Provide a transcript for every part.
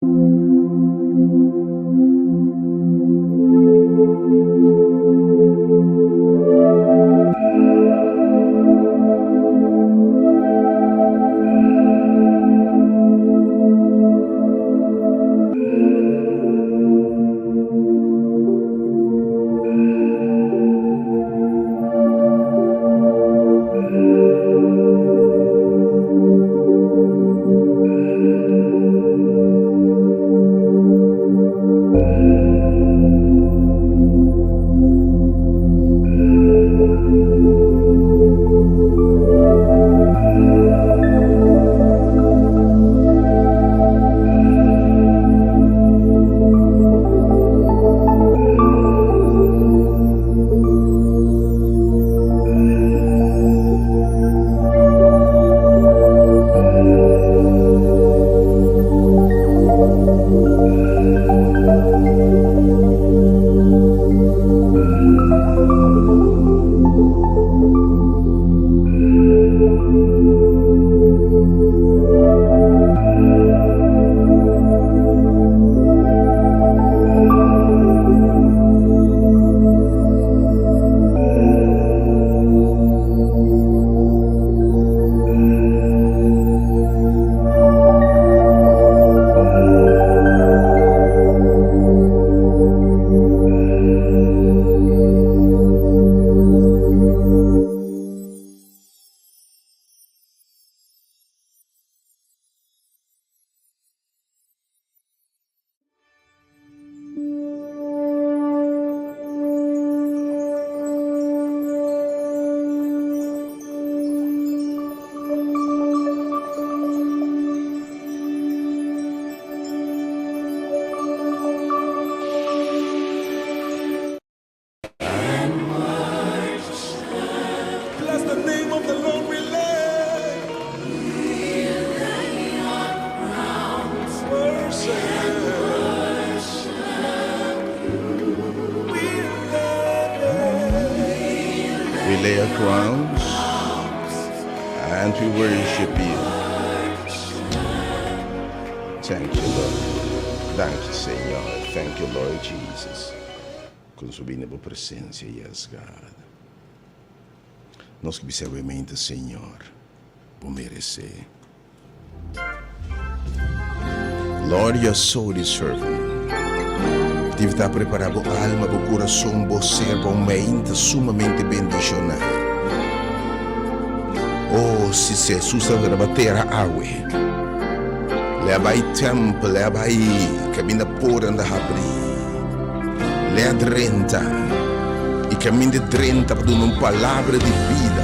Bless the name of the Lord we lay. Worship. We lay. We lay our crowns and we worship you. Thank you, Lord. Thank you, Señor. Thank you, Lord Jesus. Ku su bini bo presensia, yes, God. Nos ke bisa obviamente, Señor, bo meresé. Lord, you are so deserving. Debe ta prepará bo alma, bo kurason, bo ser pa un mente sumamente bendishoná. Oh, si Jesus ta riba tera awe, le a bai tempel, le a bai kaminda por anda habrí. Le a drenta i kaminda e drenta pa duna un palabra di bida.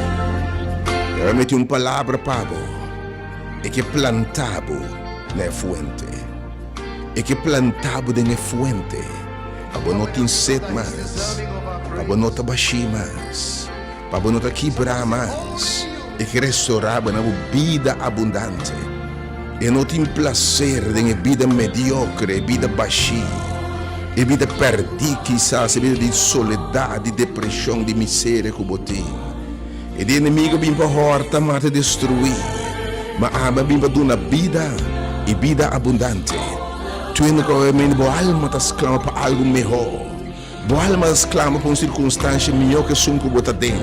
E a mete un palabra pa bo, e ke planta bo na e fuente. E ke planta bo den e fuente pa bo no tin sed mas, pa bo no ta bashí mas, pa bo no ta kibrá mas. E ke restorá bo na bo bida abundante. E no tin plaser den e bida mediokre, e bida bashí, e bida pèrdí kisas, e bida di soledat, di depreshon, di miseria ku bo tin. E di enemigu a bin pa hòrta, mata i destruí, ma ami a bin pa duna bida i bida abundante. Tuende ku awe bo alma ta sklama pa algu mehó. Bo alma ta sklama pa un sirkunstansha mihó ku esun ku bo ta den.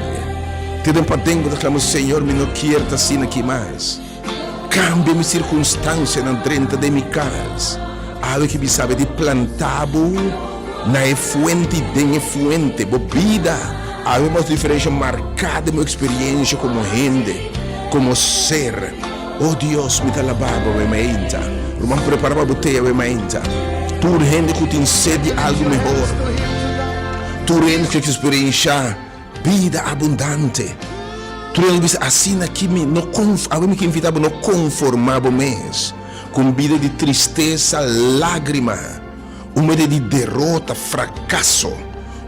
Te den paden bo ta sklama, Señor, mi no kier ta asina aki mas. Kambia mi sirkunstansianan, drenta den mi kas. Awe ki mi sabe di planta bo na e fuente i den e fuente. Bo bida awe mas diferensha marká den bo eksperiensha komo hende, komo ser. O Dios, mi ta laba bo awe mainta. Ruman, prepara pa bo te awe mainta. Tur hende ku tin sed di algu mehor, tur hende ku eksperensha bida abundante, tur hende ku bisa, Asina ki mi no konf, awe mi ke invita bo no konforma bo mes ku un bida di tristesa, lagrima, un bida di derota, frakaso,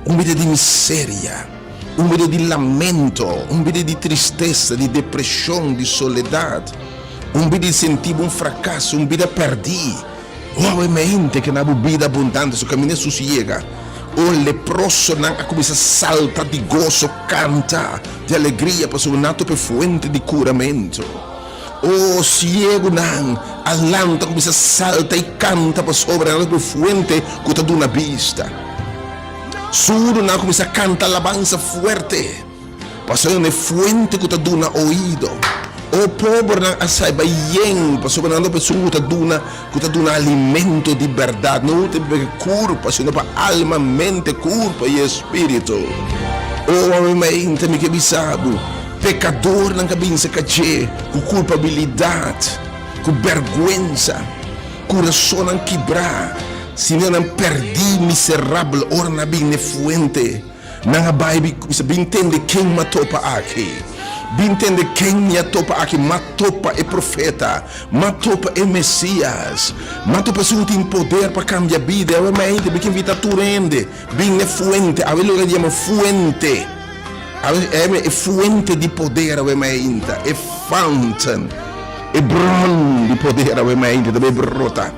un bida di miseria. Un bida di lamento, un bida di tristesa, di depresion, di soledad, un bida di sinti bo un fracaso, un bida perdi. Oh, e mente ke na bo bida abundante su caminda Jesus yega. Oh, leprosonan a cuminsa salta di goso, canta di alegria pasobra nan a topa e fuente di curamento. O siegunan a lanta kuminsá salta i kanta pasobra nan ta ku e fuente ku ta duna bista. Surdunan a kuminsá kanta alabansa fuerte pasobra nan e fuente ku ta duna oido. O pobernan a sai bai yen pasobra nan ta pa esun ku ta duna ku ta duna alimento di bèrdat, no ta pa e kurpa sino pa alma, mente, kurpa i espiritu. O ame mainta mi ke bisa bo. Pekadornan ka binse kaché ku kulpabilidat, ku bèrgwensa, kurasonnan kibrá, sintinan pèrdí, miserabel ora nan a bin n'e fuente. Nan a bai bisa, Bin tende ken m'a topa aki! Bin tende ken mi a topa aki! M'a topa e profeta! M'a topa e Mesías! M'a topa esun ku tin poder pa kambia bida! Awe mainta mi ke invitá tur hende bin n'e fuente. Awe loke nan yama fuente. Awe e fuente di poder awe mainta, e fountain, e bron di poder awe mainta ta bay brota.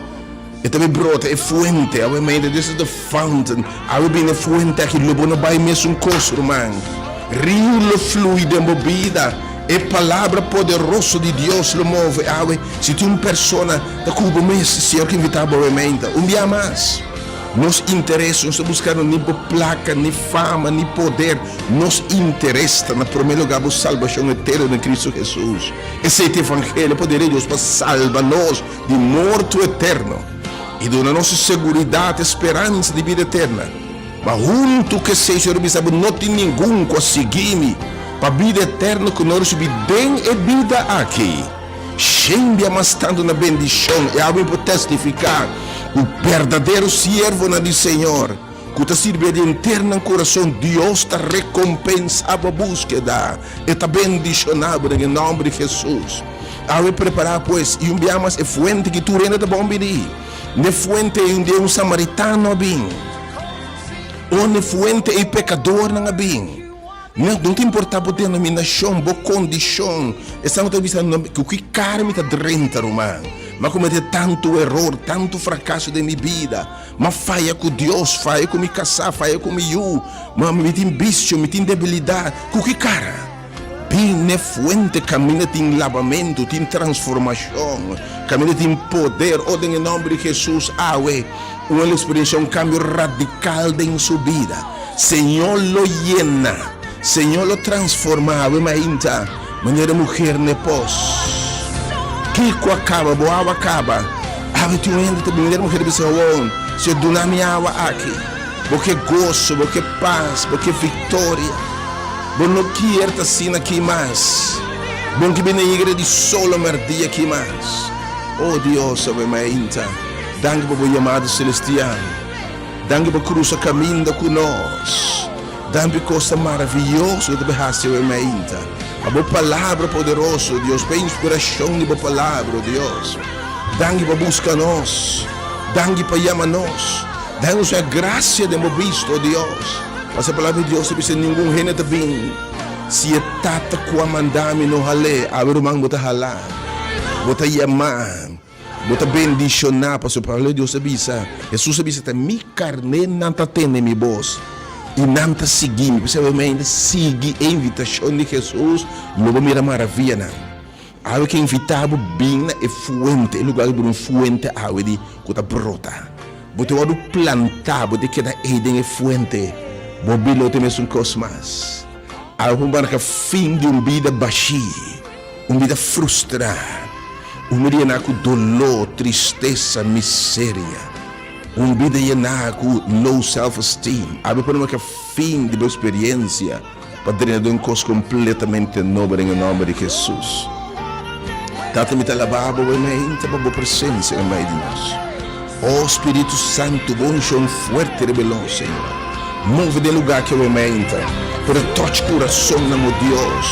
E ta bay brota, e fuente awe mainta, this is the fountain. Awe bini e fuente aki lo bo no bay mesun cos, ruman. Riu lo flui den bo bida. E palabra poderoso di Dios lo move awe. Si tin un persona ta cu bo mes, Señor ke invita bo awe mainta, un bia mas. Nos interes, nos ta buskando ni bo plaka, ni fama, ni poder. Nos interes ta na promé lugá bo salbashon eterno den Kristu Hesus. Esei ta evangelio, poder di Dios pa salba nos di morto eterno i duna nos e seguridat, e speransa di bida eterna. Ma huntu ku esei, Señor a bisa bo, no tin ningun ku a sigui mi pa bida eterno ku no risibí den e bida aki. Shen bia mas tantu na bendishon i awe mi por testifiká ku berdadero siervonan di Señor ku ta sirbié di henter nan kurason, Dios ta rekompensá bo búskeda, E ta bendishoná bo den e nòmber di Hesus. Awe prepará pues, i un bia mas e fuente ki tur hende ta bon bini. N'e fuente ei un dia un samaritano a bin. O n'e fuente ei pekadornan a bin. No ta importa bo denominacion, bo condicion, esnan cu ta bisa cu ki cara mi ta drenta ruman, m'a comete tanto eror, tanto fracaso den mi bida, m'a faya cu Dios, faya cu mi casa, faya cu mi yu, ma mi tin vicio, mi tin debilidad, cu ki cara? Bin n'e fuente caminda tin labamento, tin transformacion, caminda tin poder, oh den e nomber di Jesus awe. Un el experiencia un cambio radical den su bida. Señor lo yena, Señor lo transforma awe mainta manera mujer n'e pos. Kico a caba? Bo awa a caba. Awe tin un hende ta bini manera mujer ta bisa awor, Señor duna mi awa aki. Bo ke goso, bo ke pas, bo ke victoria. Bo no kier ta asina aki mas. Bo no ke bini na igre di solo merdia aki mas. Oh Dios, awe mainta. Danki pa bo yamada selestial. Danki pa krusa kaminda ku nos. Danki pa e kosnan maravioso ku ta bai hasi awe mainta. Pa bo palabra poderoso, Dios, pa e inspirashon di bo palabra, Dios. Danki pa buska nos. Danki pa yama nos. Danki nos haña grasia den bo bista, o Dios. Pasobra e palabra di Dios ta bisa, Ningun hende ta bin si e Tata ku a manda mi no hal'é. Awe, ruman, bo ta halá. Bo ta yamá. Bo ta bendishoná pasobra palabra di Dios ta bisa, Hesus a bisa, Ta mi karnénan ta tende mi bos i nan ta sigui mi. P'esei awe ainda sigui e invitashon di Hesus, lo bo mira maravianan. Awe ke invitá bo bin na e fuente, e lugar ku bira un fuente awe di ku ta brota. Bo ta wòrdu plantá, bo ta keda ei den e fuente, bo bida lo ta e mesun kos mas. Awe por marka fin di un bida bashí. Un bida frustrá, un bida yená ku doló, tristesa, miseria, un bida yená ku low self esteem. Awe por marka fin di bo eksperiensia pa drenta den un kos kompletamente nobo den e nòmber di Hesus. Tata, mi ta alabá bo awe mainta pa bo presensia den mei di nos. O Spiritu Santu, bo unshon fuerte riba e nos, Señor. Move den lugá aki awe mainta. Por e touch kurasonnan, o Dios.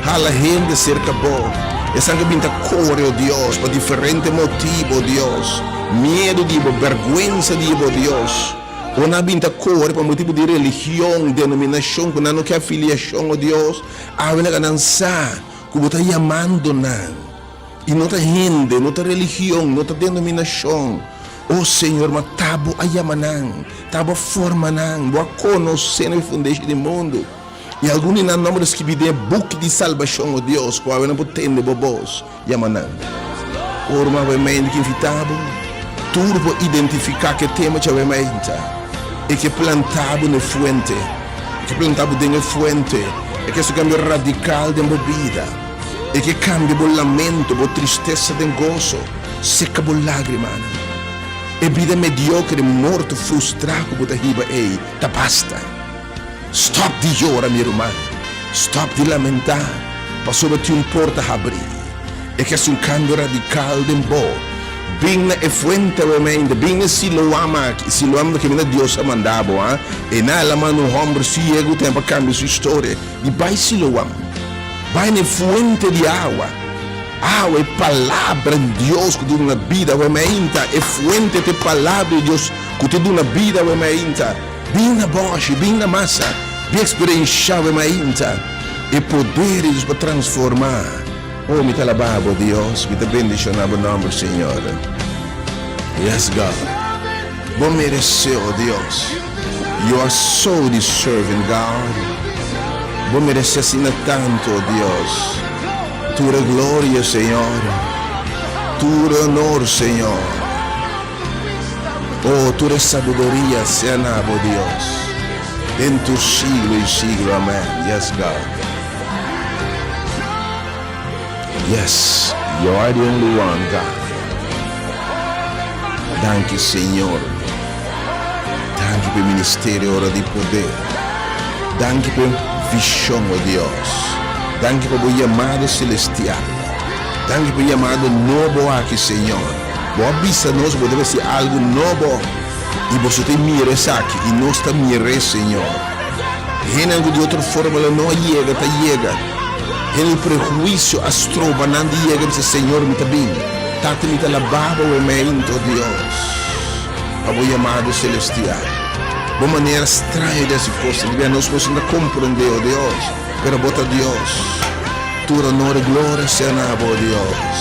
Hala hende serka Bo. Esnan ku bin ta kore, o Dios, pa diferente motibu, o Dios. Miedu di Bo, bèrgwensa di Bo, o Dios. O nan a bin ta kore pa motibu di religion, denominashon, ku nan no ke afiliashon, o Dios. Awe laga nan sa ku Bo ta yamando nan. I no ta hende, no ta religion, no ta denominashon. O Señor, ma ta Bo a yama nan, ta Bo a forma nan, Bo a konosé nan e fundeshi di mundu. I algun di nan nòmber ta skibí den e buki di salbashon, o Dios, ku awe nan por tende bo bos yama nan. Ora un awe mainta ke invitá bo, tur por identifiká ku e tema djawe mainta. E ke plantá bo na e fuente. E ke plantá bo den e fuente. E ke hasi un kambio radikal den bo bida. E ke kambia bo lamento, bo tristesa den goso, seka bo lágrimanan. E bida mediokre, morto, frustrá ku bo ta hiba ei, ta basta. Stòp di yora, mi ruman. Stòp di lamentá, pasobra tin un porta habrí. E ke hasi un kambio radikal den bo. Bin na e fuente awemente, bin na e Siloam aki. Siloam ta kaminda Dios a manda bo, ha? E na el a manda un hòmber siegu tambe pa kambia su historia. Di bai Siloam. Bai na e fuente di awa. Awa, e Palabra di Dios ku ta duna bida awemeinta. E fuente ta e Palabra di Dios ku ta duna bida awemeinta. Bin na bòshi, bin na masa, bin eksperenshá awemeinta e poder di Dios pa transformá. Oh, mi ta alabá Bo, Dios. Mi ta bendishoná Bo nòmber, Señor. Yes, God. Bo meresé, oh Dios. You are so deserving, God. Bo meresé asina tantu, oh Dios. Tur e gloria, Señor. Tur e honor, Señor. Oh, tur e sabiduria sea na Bo, Dios. Den tur siglo i siglo. Amen. Yes, God. Yes, you are the only one, God. Danki, Señor. Danki pa e ministerio Ora di Poder. Danki pa e vision, oh Dios. Danki pa bo yamado celestial. Danki pa e yamado nobo aki, Señor. Bo a bisa nos bo debe haci algo nobo y boso ta mira esaki y nos ta mir'e, Señor. Hendenan cu di otro forma lo no a yega ta yega. Hende di prehuisio a stroba nan di yega bisa, Señor, mi ta bin. Tata, mi ta laba bo e meinto, Dios, pa bo yamado celestial. Bo manera straño di haci cosnan, di bia nos nos no ta comprende, oh Dios, pero bo ta Dios. Tur honor y gloria sea na bo, Dios.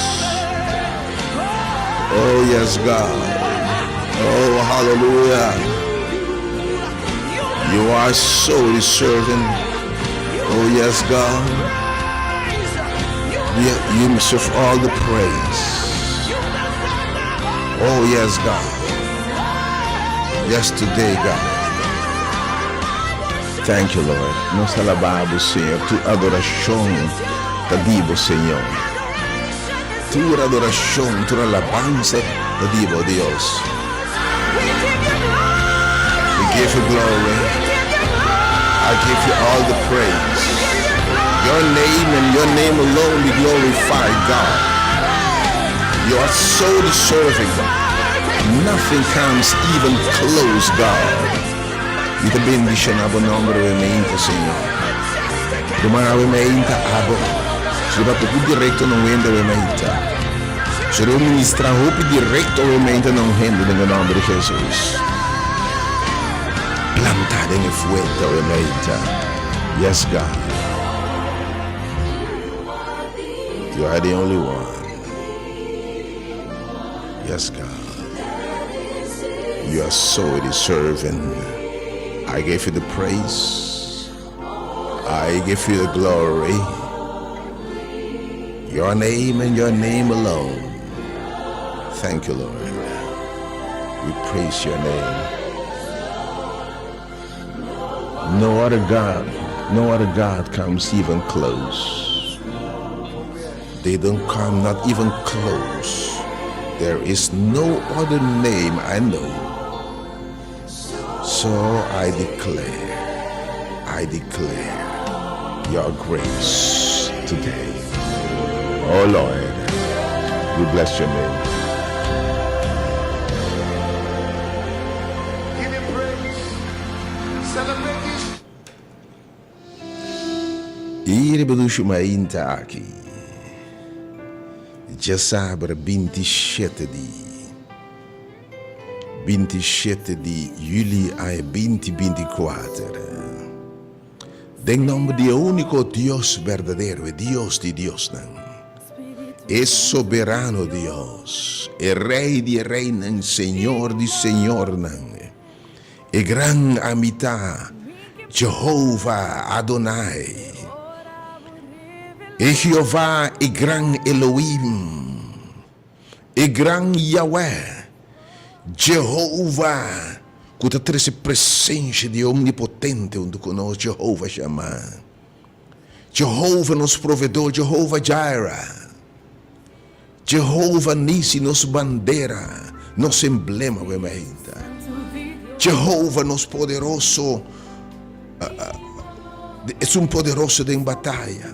Oh, yes, God. Oh, hallelujah. You are so deserving. Oh, yes, God. You, you deserve all the praise. Oh, yes, God. Yes, today, God. Thank you, Lord. Nos ta alabá Bo, Señor. Tur adorashon ta di Bo, Señor. Tur adorashon, tur alabansa ta di Bo, Dios. We give you glory. I give you all the praise. Your name and your name alone be glorified, God. You are so deserving. Nothing comes even close, God. Mi ta bendiciona bo nomber awe meinta, Señor. Ruman awe meinta abo. Si bo papia ku directo na un hende awe meinta. Si bo ministra hopi directo awe meinta na un hende den e nomber di Jesus. Planta den e fuente awe meinta. Yes, God. You are the only one. Yes, God. You are so deserving. I give you the praise. I give you the glory. Your name and your name alone. Thank you, Lord. We praise your name. No other God, no other God comes even close. They don't come not even close. There is no other name I know. So I declare, I declare your grace today. Oh Lord, we bless your name. Give him praise. Celebrate his I riba dushi mainta aki, djasabra 27 di 27 di juli aña 2024, den nomber di e úniko Dios berdadero, e Dios di diosnan, e soberano Dios, e Rei di e reinan, Señor di señornan, e gran Amitá. Jehovah Adonai, e Jehová e gran Elohim, e gran Yahweh, Jehovah ku ta trese presensia di e Omnipotente huntu ku nos, Jehovah Shammah, Jehovah nos Provedor, Jehovah Jireh, Jehovah Nissi nos bandera, nos emblema ku e mainta. Jehovah nos poderoso, esun poderoso den bataya.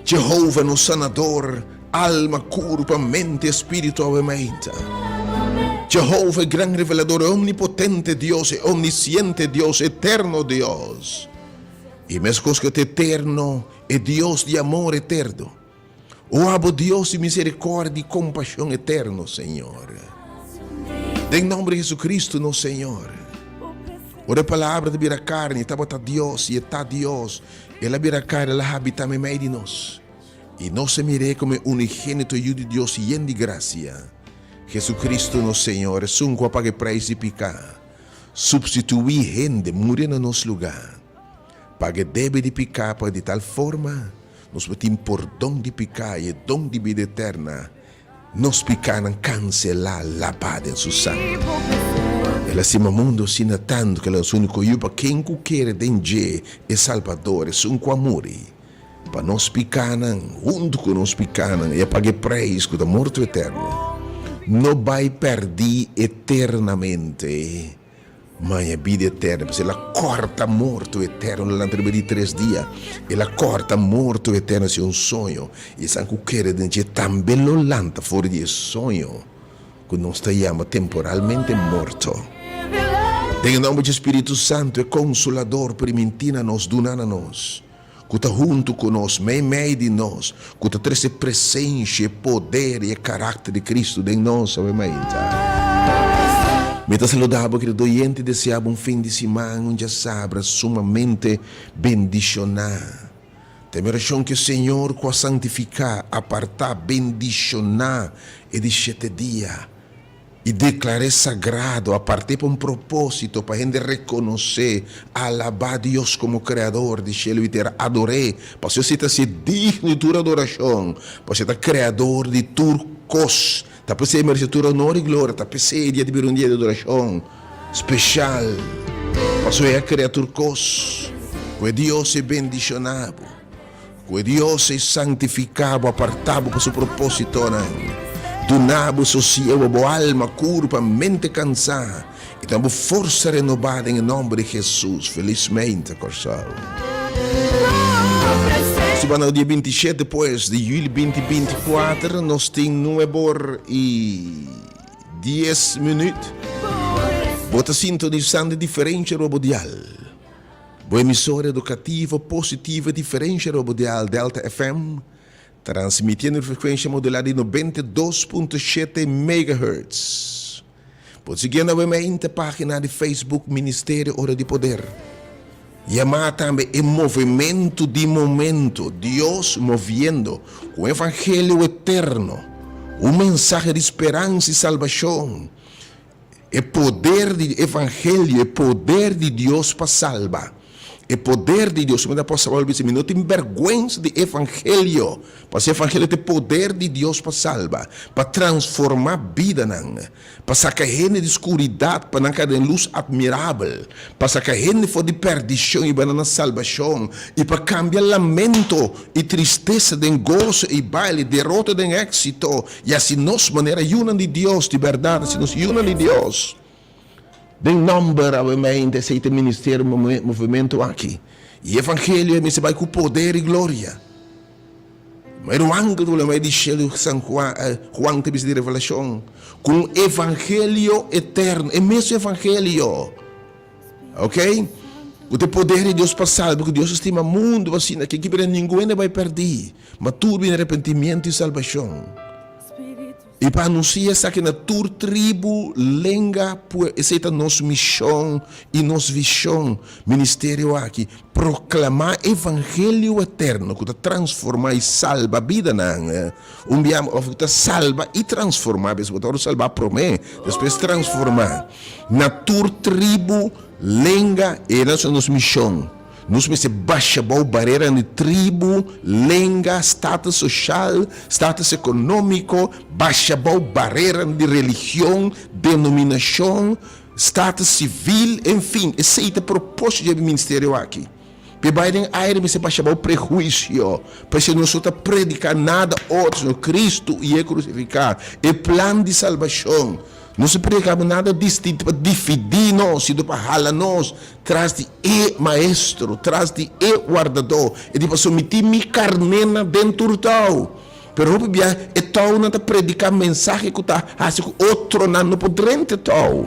Jehovah nos sanador, alma, kurpa, mente, espiritu awe mainta. Jehovah e gran revelador, e omnipotente Dios, e omnisiente Dios, eterno Dios. I meskos ku e ta eterno, e Dios di amor eterno. O abo Dios di misericordia y compasion eterno, Señor. Den nomber di Jesucristo nos Señor. Ora e palabra ta bira carne, e tabata Dios y e ta Dios. El a bira carne, el a habita meimei di nos. Y nos a mir'é como e unigénito Yu di Dios yen di gracia. Jesucristo nos Señor, esun cu a paga e prijs di pica, substituí hende, muri na nos lugar, paga e debe di pica pa di tal forma, Nos por tin pordon di piká i e don di bida eterna, nos pikánan kanselá, labá den Su sanger. El a stima mundu asina tantu ku El a duna Su úniko Yu pa ken ku kere den dje, e Salbador, esun ku a muri pa nos pikánan, huntu ku nos pikánan, i a paga e preis ku ta morto eterno, no bai pèrdí eternamente. Maña bida eterno, pasobra el a kòrta morto eterno durante riba di tres dia. El a kòrta morto eterno si un soño, i esnan ku kere den dje tambe lo lanta for di e soño ku nos ta yama temporalmente morto. Den e nòmber dje Spiritu Santu, e Konsolador primintí na nos, duná na nos. Ku ta huntu ku nos, meimei di nos, ku ta trese presensia, e poder i e karakter di Kristu den nos awe mainta. Mi ta saluda bo, kerido oyente, i desea bo un fin di siman, un djasabra sumamente bendishoná. Ta mi orashon ku e Señor ku a santifiká, apartá, bendishoná e di shete dia, I deklar'é sagrado, apart'é pa un propósito, pa hende rekonosé, alabá Dios komo Kreador di shelu i tera, ador'é, pasobra esei ta hasié digno di tur adorashon, pasobra e ta Kreador di tur kos. Ta p'esei e meresé tur onor i gloria, ta p'esei e dia di bira un dia di adorashon speshal, pasobra e a krea tur kos. Ku e Dios ei bendishoná bo. Ku e Dios ei santifiká bo, apartá bo pa su propósitonan, duna bo sosiegu, bo alma, kurpa, mente kansá, i duna bo forsa renobá den e nòmber di Hesus. Felismente, Kòrsou. Nos ta banda dia 27 pues di juli 2024, nos tin nuebor i dies minüt. Bo ta sintonisando e diferensha riba bo dial. Bo emisora edukativo positivo e diferensha riba bo dial Delta FM, transmitiendo riba frekuensha modulá di 92.7 megahertz. Por sigui na webmente página di Facebook Ministerio Ora di Poder. Yamá tambe e movementu di momento, Dios moviendo ku un evangelio eterno, un mensahe di speransa i salbashon. E poder di evangelio, e poder di Dios pa salba. E poder di Dios. Manera apostel Pablo bisa, mi no tin bergwensa di evangelio, pasobra evangelio ta e poder di Dios pa salba, pa transforma bidanan, pa saca hende di scuridad pa nan cay den luz admirabel, pa saca hende for di perdicion y bana na salbacion, y pa cambia lamento y tristesa den goso y baile, derota den exito. I hasi nos manera yunan di Dios, di bèrdat hasi nos yunan di Dios. Den nòmber awe mente esei ta e ministerio movementu aki. I evangelio e mester bai ku poder i gloria. Manera un angel ta bula mei di shelu San Juan, Juan ta bisa di Revelashon, ku un evangelio eterno, e mesun evangelio. Ok? Ku ta e poder di Dios pa salba, ku Dios a stima mundu asina ke kibera ningun hende bai pèrdí, ma tur bini arepentimiento i salbashon. I pa anunsia esaki na tur tribu, lenga, pue, esei ta nos mishon i nos vishon, ministerio aki, proklamá evangelio eterno ku ta transformá i salba bidanan. Un bia òf ku ta salba i transformá, bes bo ta wòrdu salbá promé, despues transformá. Na tur tribu, lenga, e nos nos mishon. Nos mester basha bou bareranan di tribu, lenga, status soshal, status ekonómiko, basha bou bareranan di religion, denominashon, status sivil, enfin, esei ta e propósito di e ministerio aki. P'e bai den aire mester basha bou prehuisio, pasobra nos no ta prediká nada otro sino Kristu i e krusifiká, e plan di salbashon. Nos no prediká nada distinto pa dividí nos, sino pa hala nos Tras di e maestro, tras di e wardadó. E di, Pasobra mi tin mi karnénan den tur tou. Pero hopi bia e tounan ta prediká mensahe ku ta hasi ku otronan no por drenta e tou.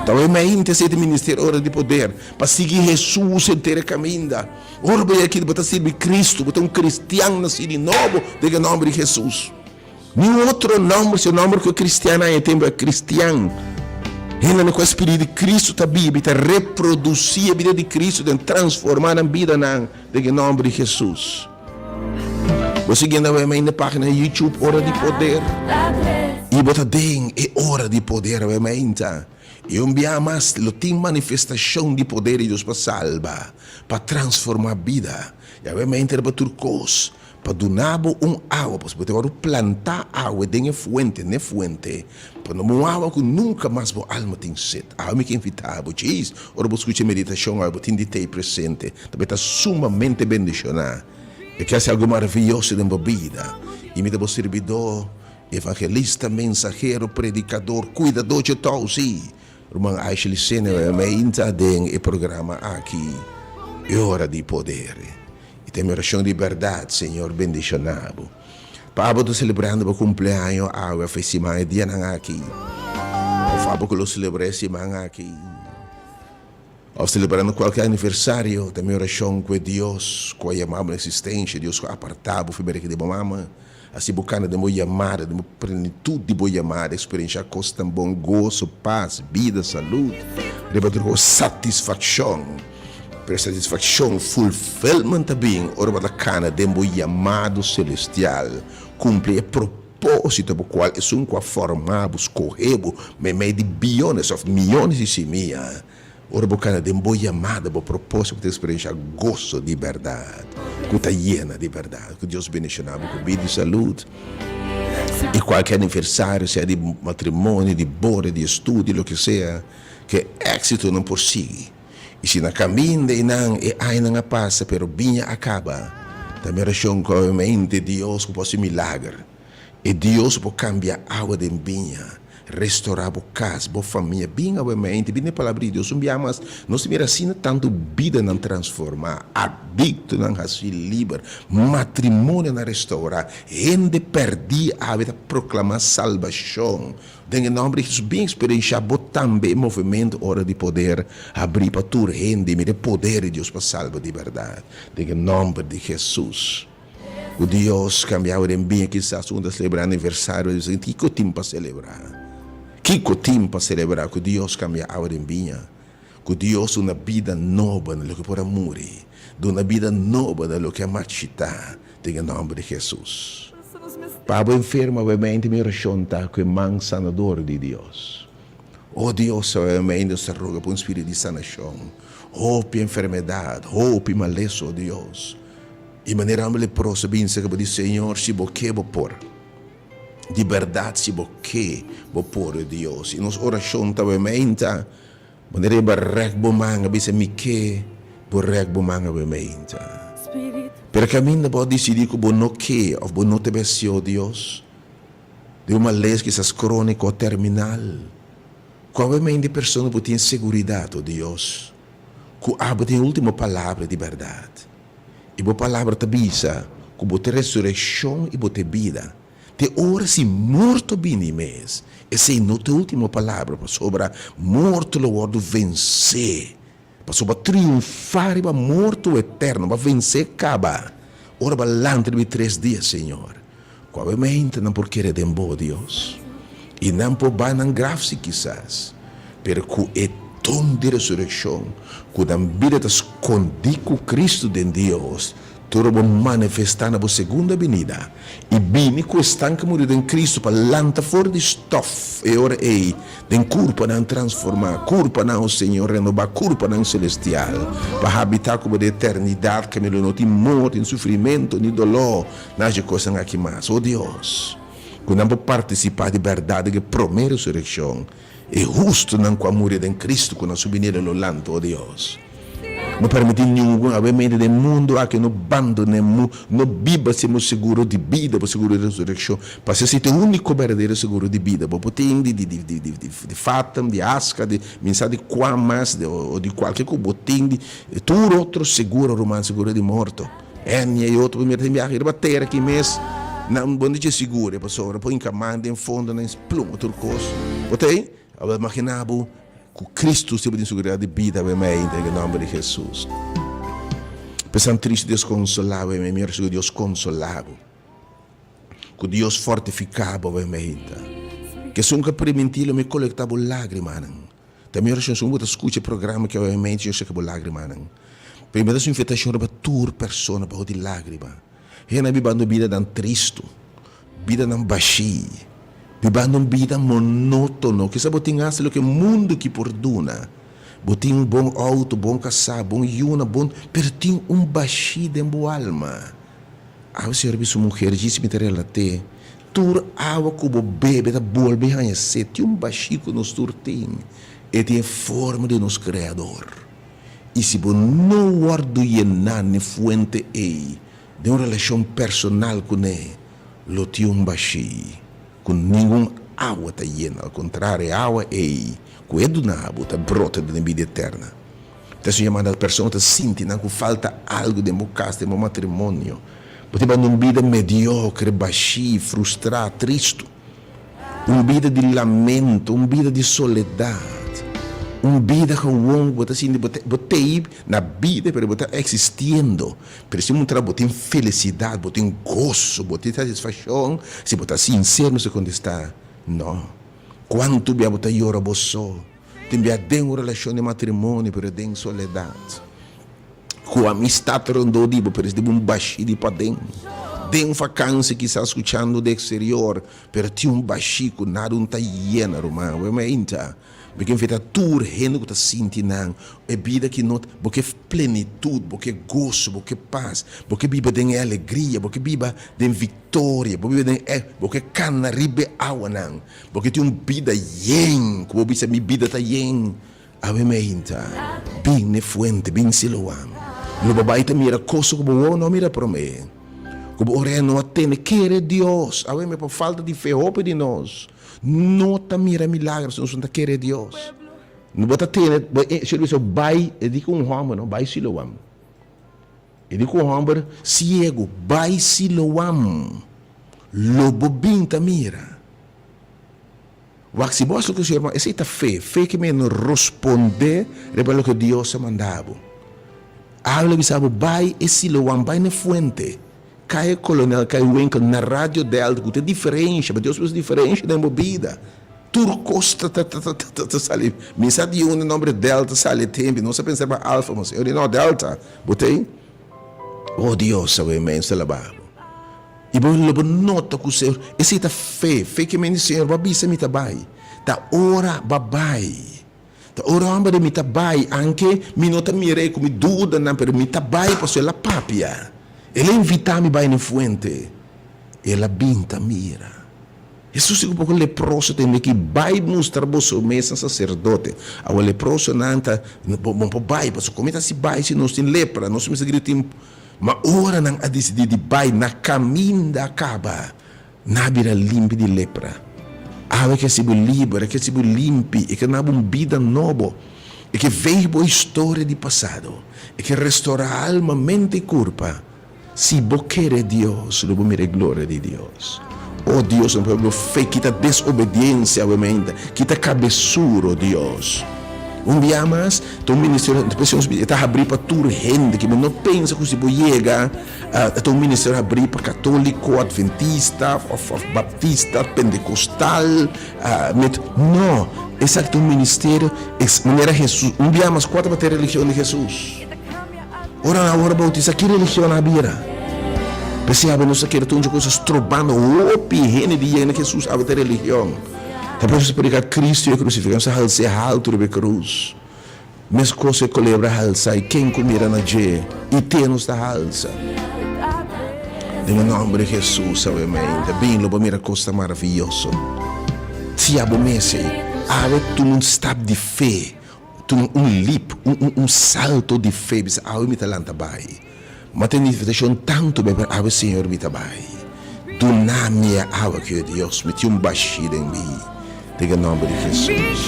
Ta wei mainta esei ta ministerio Ora di Poder, pa sigui Hesus henter e kaminda. Ora bo yega aki bo ta sirbi Kristu, bo ta un kristian nasí di nobo den e nòmber di Hesus. Niun otro nòmber sino nòmber ku e kristiannan e tempu e kristian. Hendenan ku e spiritu di Kristu ta biba i ta reprodusí e bida di Kristu den transformá nan bidanan den e nòmber di Hesus. Bo siguiendo awe mainta página di YouTube Ora di Poder i bo ta den e ora di poder awe mainta. I un bia mas lo tin manifestashon di poder di Dios pa salba, pa transformá bida. I awe mainta riba tur kos Pa duna bo un awa, pasobra bo ta wòrdu plantá awe den e fuente, n'e fuente, pa no bo un awa ku nunka mas bo alma tin set. Awe mi ke invitá bo, djis ora bo skucha e meditashon awe, bo tin di tei presente, ta bai ta sumamente bendishoná. E ke hasi algu maravioso den bo bida. I mi ta bo sirbidó, evangelista, mensahero, predikador, kuidadó dje tou, sí, Ruman Ashley Sene, mi a inta den e programa aki, E Ora di Poder. I ta mi orashon di bèrdat, Señor bendishoná bo. Pa abo ta selebrando bo kumpleaño awe òf e siman e dianan aki, òf abo ku lo selebrá e siman aki, òf selebrando kualke aniversario, ta mi orashon ku e Dios ku a yama bo na eksistensha, Dios ku a apartá bo for di barika di bo mama, hasi bo kana den bo yamada, den bo plenitut di bo yamada, eksperenshá kos tan bon, goso, pas, bida, salud, riba tur kos satisfakshon. Pero satisfakshon, fulfillment, ta bin ora bo ta kana den bo yamado selestial, kumpli e propósito pa kual esun ku a forma bo, skohe bo meimei di biyones òf miyones di simia. Ora bo kana den bo yamada, bo propósito, bo ta eksperenshá goso di bèrdat ku ta yena di bèrdat. Ku Dios bendishoná bo ku bida i salud. I kualke aniversario, sea di matrimonio, di boda, di estudio, loke sea, ke éksitonan por sigui. I si na kaminda i nan e añanan a pasa pero biña a kaba, ta mi orashon ku obviamente Dios ku por hasi milager. E Dios ku por kambia awa den biña, restorá bo kas, bo famia. Bin obviamente, bin den Palabra di Dios. Un bia mas nos ta mira asina tantu bidanan transformá, adiktonan hasi liber, matrimonionan restourá, hende pèrdí awe ta proklamá salbashon. Den e nòmber di Hesus, bin eksperenshá bo tambe e movementu ora di poder habrí pa tur hende i mira e poder di Dios pa salba di bèrdat. Den e nòmber di Hesus. Ku Dios kambia awe den biña kisas un ta selebrá aniversario di bisa kiko tin pa selebrá? Kiko tin pa selebrá ku Dios kambia awe den biña? Ku Dios duna bida nobo na loke por a muri, duna bida nobo na loke a marchitá den e nòmber di Hesus. Pa bo enfermo awemente mi orashon ta ku e man sanador di Dios. O Dios awemente nos ta roga pa un spiritu di sanashon. Hopi enfermedat, hopi malesa o Dios. I manera homber leproso a bin serka bo di Señor si bo ke bo por. Di bèrdat si bo ke bo por o Dios. I nos orashon ta awemente ta. Bo riba rèk bo man a bisa mi ke bo rèk bo man awe meinta. Pero kaminda bo a disidí ku bo no ke òf bo no ta bestió Dios den un malesa kisas króniko o terminal, ku awe meinta e persona bo tin seguridat, o Dios, ku abo tin e último palabra di bèrdat. I bo palabra ta bisa ku bo ta e resurekshon i bo ta e bida. Te ora si morto bini mes, esei no ta e ultimo palabra, pasobra morto lo wòrdu vensé. Pasobra bo a triunfá riba morto eterno, bo a vensé kaba ora bo a lanta riba e tres dia, Señor. Ku awemente nan por kere den bo, Dios, i nan por bai nan graf si kisas, pero ku e don di resurekshon, ku nan bida ta skondí ku Kristu den Dios. Tur lo bo manifestá na bo segunda binida, i bini ku esnan ku muri den Kristu pa lanta for di stòf e ora ei den kurpanan transformá, kurpanan, o Señor, renobá, kurpanan selestial, pa habitá ku bo den eternidat, kaminda lo no tin morto, ni sufrimentu, ni doló, nada dje kosnan aki mas. O Dios, ku nan por partisipá di bèrdat den e promé resurekshon, E hustunan ku a muri den Kristu ku na su binida lo lanta, o Dios. No permití ningun awe medio den mundu aki no bandoné mu, no biba sin bo seguro di bida, bo seguro di resurekshon, pasobra esei ta e úniko berdadero seguro di bida. Bo por tin di di di di di di Fatam, di Aska, di mi sa di kua mas, o di kualke ku bo tin di tur otro seguro, ruman, seguro di morto. Enia i otro por mira tin biaha riba tera aki mes, nan bo no dje sigure pasobra por hinka man den fondo nan spluma tur kos. Bo ta ei? Awor imagina bo ku Kristu si bo tin siguridad di bida awe mei den e nomber di Hesus. Pesan tristu Dios konsola bo awe mei, mi ora sigur Dios konsola bo. Ku Dios fortifika bo awe mei ta. Kesun ku a primintí lo mi kolekta bo lagrimanan. Ta mi orashon segun bo ta skucha e programa aki awe mente Dios seka bo lagrimanan. Pero mi ta hasi un invitashon riba tur persona baho di lagrima. Hende bibando bidanan tristu, bidanan bashí, bibando un bida monotono. Kisa bo tin hasi loke mundu ki por duna. Bo tin un bon outo, bon kasá, bon yuna, bon, pero tin un bashí den bo alma. Awe Señor a bisa un muher, djis mi ta relat'é, Tur awa ku bo bebe ta bolbe haña set. Tin un bashí ku nos tur tin. E tin e forma di nos Kreador. I si bo no wòrdu yená n'e fuente ei den un relashon personal kuné, lo tin un bashí ku ningun awa ta yena. Al kontrario, e awa ei ku e duna bo ta brota den e bida eterna. Ta su yamada persona ta sinti nan ku falta algu den bo kas, den bo matrimonio. Bo ta banda un bida mediokre, bashí, frustrá, tristu. Un bida di lamento, un bida di soledat. Un bida gewon ku bo ta sinti bo ta bo t'ei na bida pero bo ta eksistiendo. Pero si muntra bo tin felisidat, bo tin goso, bo tin satisfakshon, si bo ta sinsero mester kontestá, No. Kuantu bia bo ta yora bo so? Tin bia den un relashon di matrimonio pero den soledat. Ku amistat rondó di bo pero es di un bashí di paden. Den un fakansi kisas skuchando di eksterior pero tin un bashí ku nada un ta yena ruman. Wei mi ainta mi ke invitá tur hende ku ta sinti nan e bida ki no bo ke plenitut, bo ke goso, bo ke pas, bo ke biba den e alegria, bo ke biba den viktoria, bo biba den e bo ke kana riba e awanan. Bo ke tin un bida yen, ku bo bisa mi bida ta yen, awe meinta, bin n'e fuente, bin Siloam. Lo bo bai ta mira kosa ku bo wowo no a mira promé, ku bo orea no a tende. Kere Dios! Awe me pa falta di fe hopi di nos no ta mira milagros, nos no ta kere Dios. No bo ta tene, bo e Señor bisa bai, e di ku un hòmber no, bai Siloam. E di ku un hòmber siegu, bai Siloam, lo bo bin ta mira. Wak si bo hasi loke Señor manda, esei ta fe, fe ke men rospondé riba loke Dios a manda bo. Abel a bisa bo, bai e Siloam, bai na e fuente, kai e kolonel, kai winkel, na Radio Delta, ku ta e diferensha, pasobra Dios puso diferensha den bo bida. Tur kos ta ta ta ta ta sali, mi sa di unda nomber Delta sali e tempu, nos a pensa riba Alfa, ma Señor di no, Delta, bo ta ei? Oh Dios, awe mens ta laba bo. I bo lo bo nota ku Señor, esei ta fe, fe ke men di Señor, bo a bisa mi ta bai. Ta ora bo a bai. Ta ora hòmber di mi ta bai, anke mi no ta mira e ku mi dudanan, pero mi ta bai pasobra el a papia. El a invitá mi bai na e fuente. El a bin ta mira. Hesus di ku poko leproso tende ki bai mustra boso mes na saserdote. Awor leprosonan ta, bo no por bai, pasobra komo e ta hasi bai si nos tin lepra? Nos mester grita tin. Ma ora nan a disidí di bai na kaminda kaba, nan a bira limpi di lepra. Awe ke hasi bo liber, e ke hasi bo limpi, e ke duna bo un bida nobo, e ke veeg bo historia di pasado, e ke restorá alma, mente i kurpa. Si bo kere Dios, lo bo mira e gloria di Dios. O Dios, nos pueblo fe, kita desobediencia awe mainta, kita cabesuro, Dios. Un bia mas, ta un ministerio, e ta habrí pa tur hende, ki bo no pensa ku si bo yega, ta un ministerio habrí pa katoliko, adventista, òf baptista, pentecostal, met, no, esaki ta un ministerio, manera Hesus, un bia mas, kua tabata e religion di Hesus? Ora nan a wòrdu boutisá, ki religion nan a bira? P'esei awe nos ta kere tur un kos strobando hopi hende di yega na Hesus awe ta religion. Ta por eso nos ta prediká Cristo i e krusifiká, nos ta hals'é haltu riba e krus. Meskos e kolebra halsa i ken ku mira na dje i te nos ta halsa. Den e nòmber di Hesus awe meinta, bin lo bo mira kos tan maravioso. Si abo mes ei, awe tuma un stap di fe. Tuma un lip, un un salto di fe, bisa awe mi ta lanta bai. Ma tin invitashon tantu be, pero awe Señor mi ta bai. Duna mi e awa ku e Dios, mi tin un bashí den mi, den e nòmber di Hesus.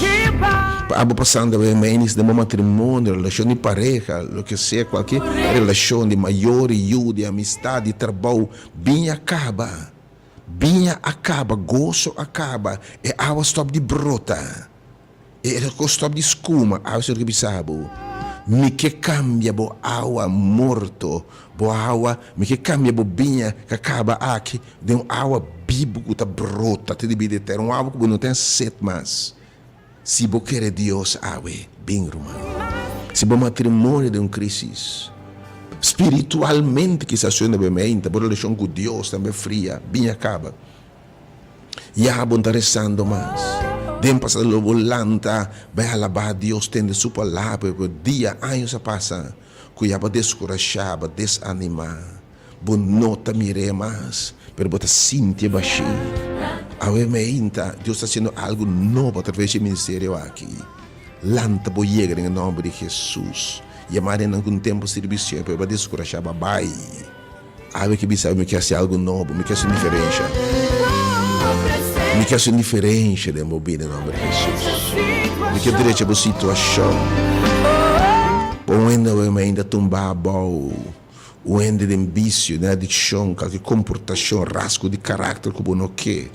Pa abo pasando awe meinis den bo matrimonio, relashon di pareha, loke sea, kualke relashon di mayor i yu, di amistad, di trabou, biña kaba, biña a kaba, goso a kaba, e awa stòp di brota. E kos stòp di skuma, awe Señor ke bisa bo, Mi ke kambia bo awa morto, bo awa, mi ke kambia bo biña ku a kaba aki den un awa bibu ku ta brota te di bida eterno, un awa ku bo no ten set mas. Si bo kere Dios awe, bin ruman. Si bo matrimonio den un krisis, spiritualmente kisas suena bo e meinta, bo relashon ku Dios tambe fria, biña kaba. Ya bo no ta resando mas. Den pasado lo bo lanta bai alabá Dios, tende su palabra, pero dia, años a pasa ku ya bo a deskurashá, bo a desanimá. Bo no ta mir'é mas, pero bo ta sinti e bashí. Awe meinta, Dios ta hasiendo algu nobo atraves di e ministerio aki. Lanta bo yega den e nòmber di Hesus. Yamá den nan ku un tempu sirbi Señor, pero bo a deskurashá, bo a bai. Awe ke bisa mi ke hasi algu nobo, mi ke hasi un diferensha. Mi ke hasi un diferensha den bo bida, nomber di Hesus. Mi ke drecha bo situashon. Bo un hende awe mainta tumba abou, un hende den bisio, den adikshon, kalke komportashon, rasgo di karakter ku bo no ke.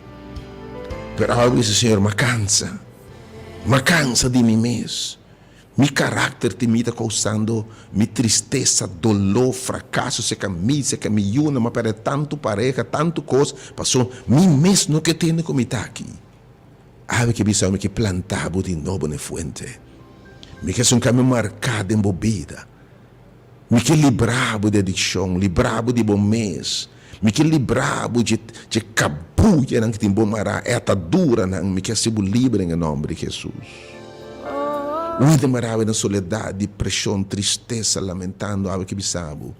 Pero awe bo bisa, Señor, m'a kansa. M'a kansa di mi mes. Mi karakter tin mi ta kousando mi tristesa, doló, frakaso, seka mi, seka mi yunan, m'a pèrdè tantu pareha, tantu kos, paso mi mes no ke tende ku mi ta aki. Awe ke bisa mi ke planta bo di nobo na e fuente. Mi ke hasi un kambio marká den bo bida. Mi ke libra bo di adikshon, libra bo di bo mes. Mi ke libra bo dje dje kabuyanan ki tin bo mará, e ataduranan. Mi ke hasi bo libre den e nòmber di Hesus. Un hende mará awe na soledat, depreshon, tristesa, lamentando, awe ke bisa bo,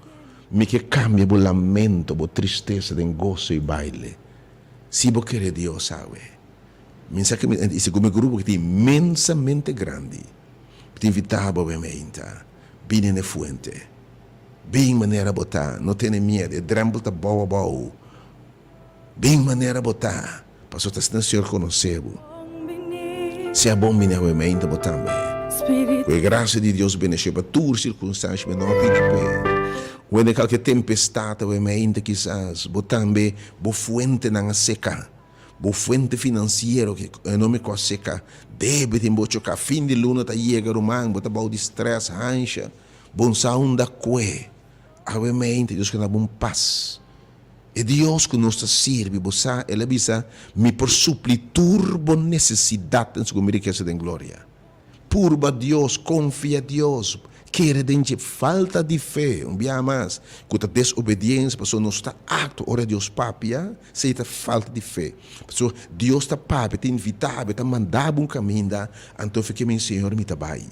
Mi ke kambia bo lamento, bo tristesa den goso i baile. Si bo kere Dios awe. Mi sa ke mi, i segun mi grupo ki ta inmensamente grandi, mi ta invitá bo awe meinta. Bini n'e fuente. Bin manera bo ta. No tene miedu. E drempel ta bou abou. Bin manera bo ta, pasobra ta asina Señor konosé bo. Sea bon bini awe meinta bo tambe. Ku e grasia di Dios bendishon pa tur sirkunstansha mi no a pidi p'e. Wende kalke tempestat awe meinta kisas bo tambe bo fuentenan a seka. Bo fuente finansiero ke ekonómiko a seka, debe tin bo choká. Fin di luna ta yega ruman, bo ta bou di strès, hansha, bo no sa unda kue. Awe mente Dios ke na bo un pas. E Dios ku nos ta sirbi, bo sa, El a bisa, Mi por supli tur bo nesesidatnan segun mi rikesa den gloria. Purba Dios, konfia Dios, kere den dje. Falta di fe, un biaha mas, ku ta desobediensia, pasobra nos ta aktua ora Dios papia, esei ta falta di fe. Pasobra Dios ta papia, ta invitá bo, ta manda bo un kaminda, anto fe ke mi Señor mi ta bai.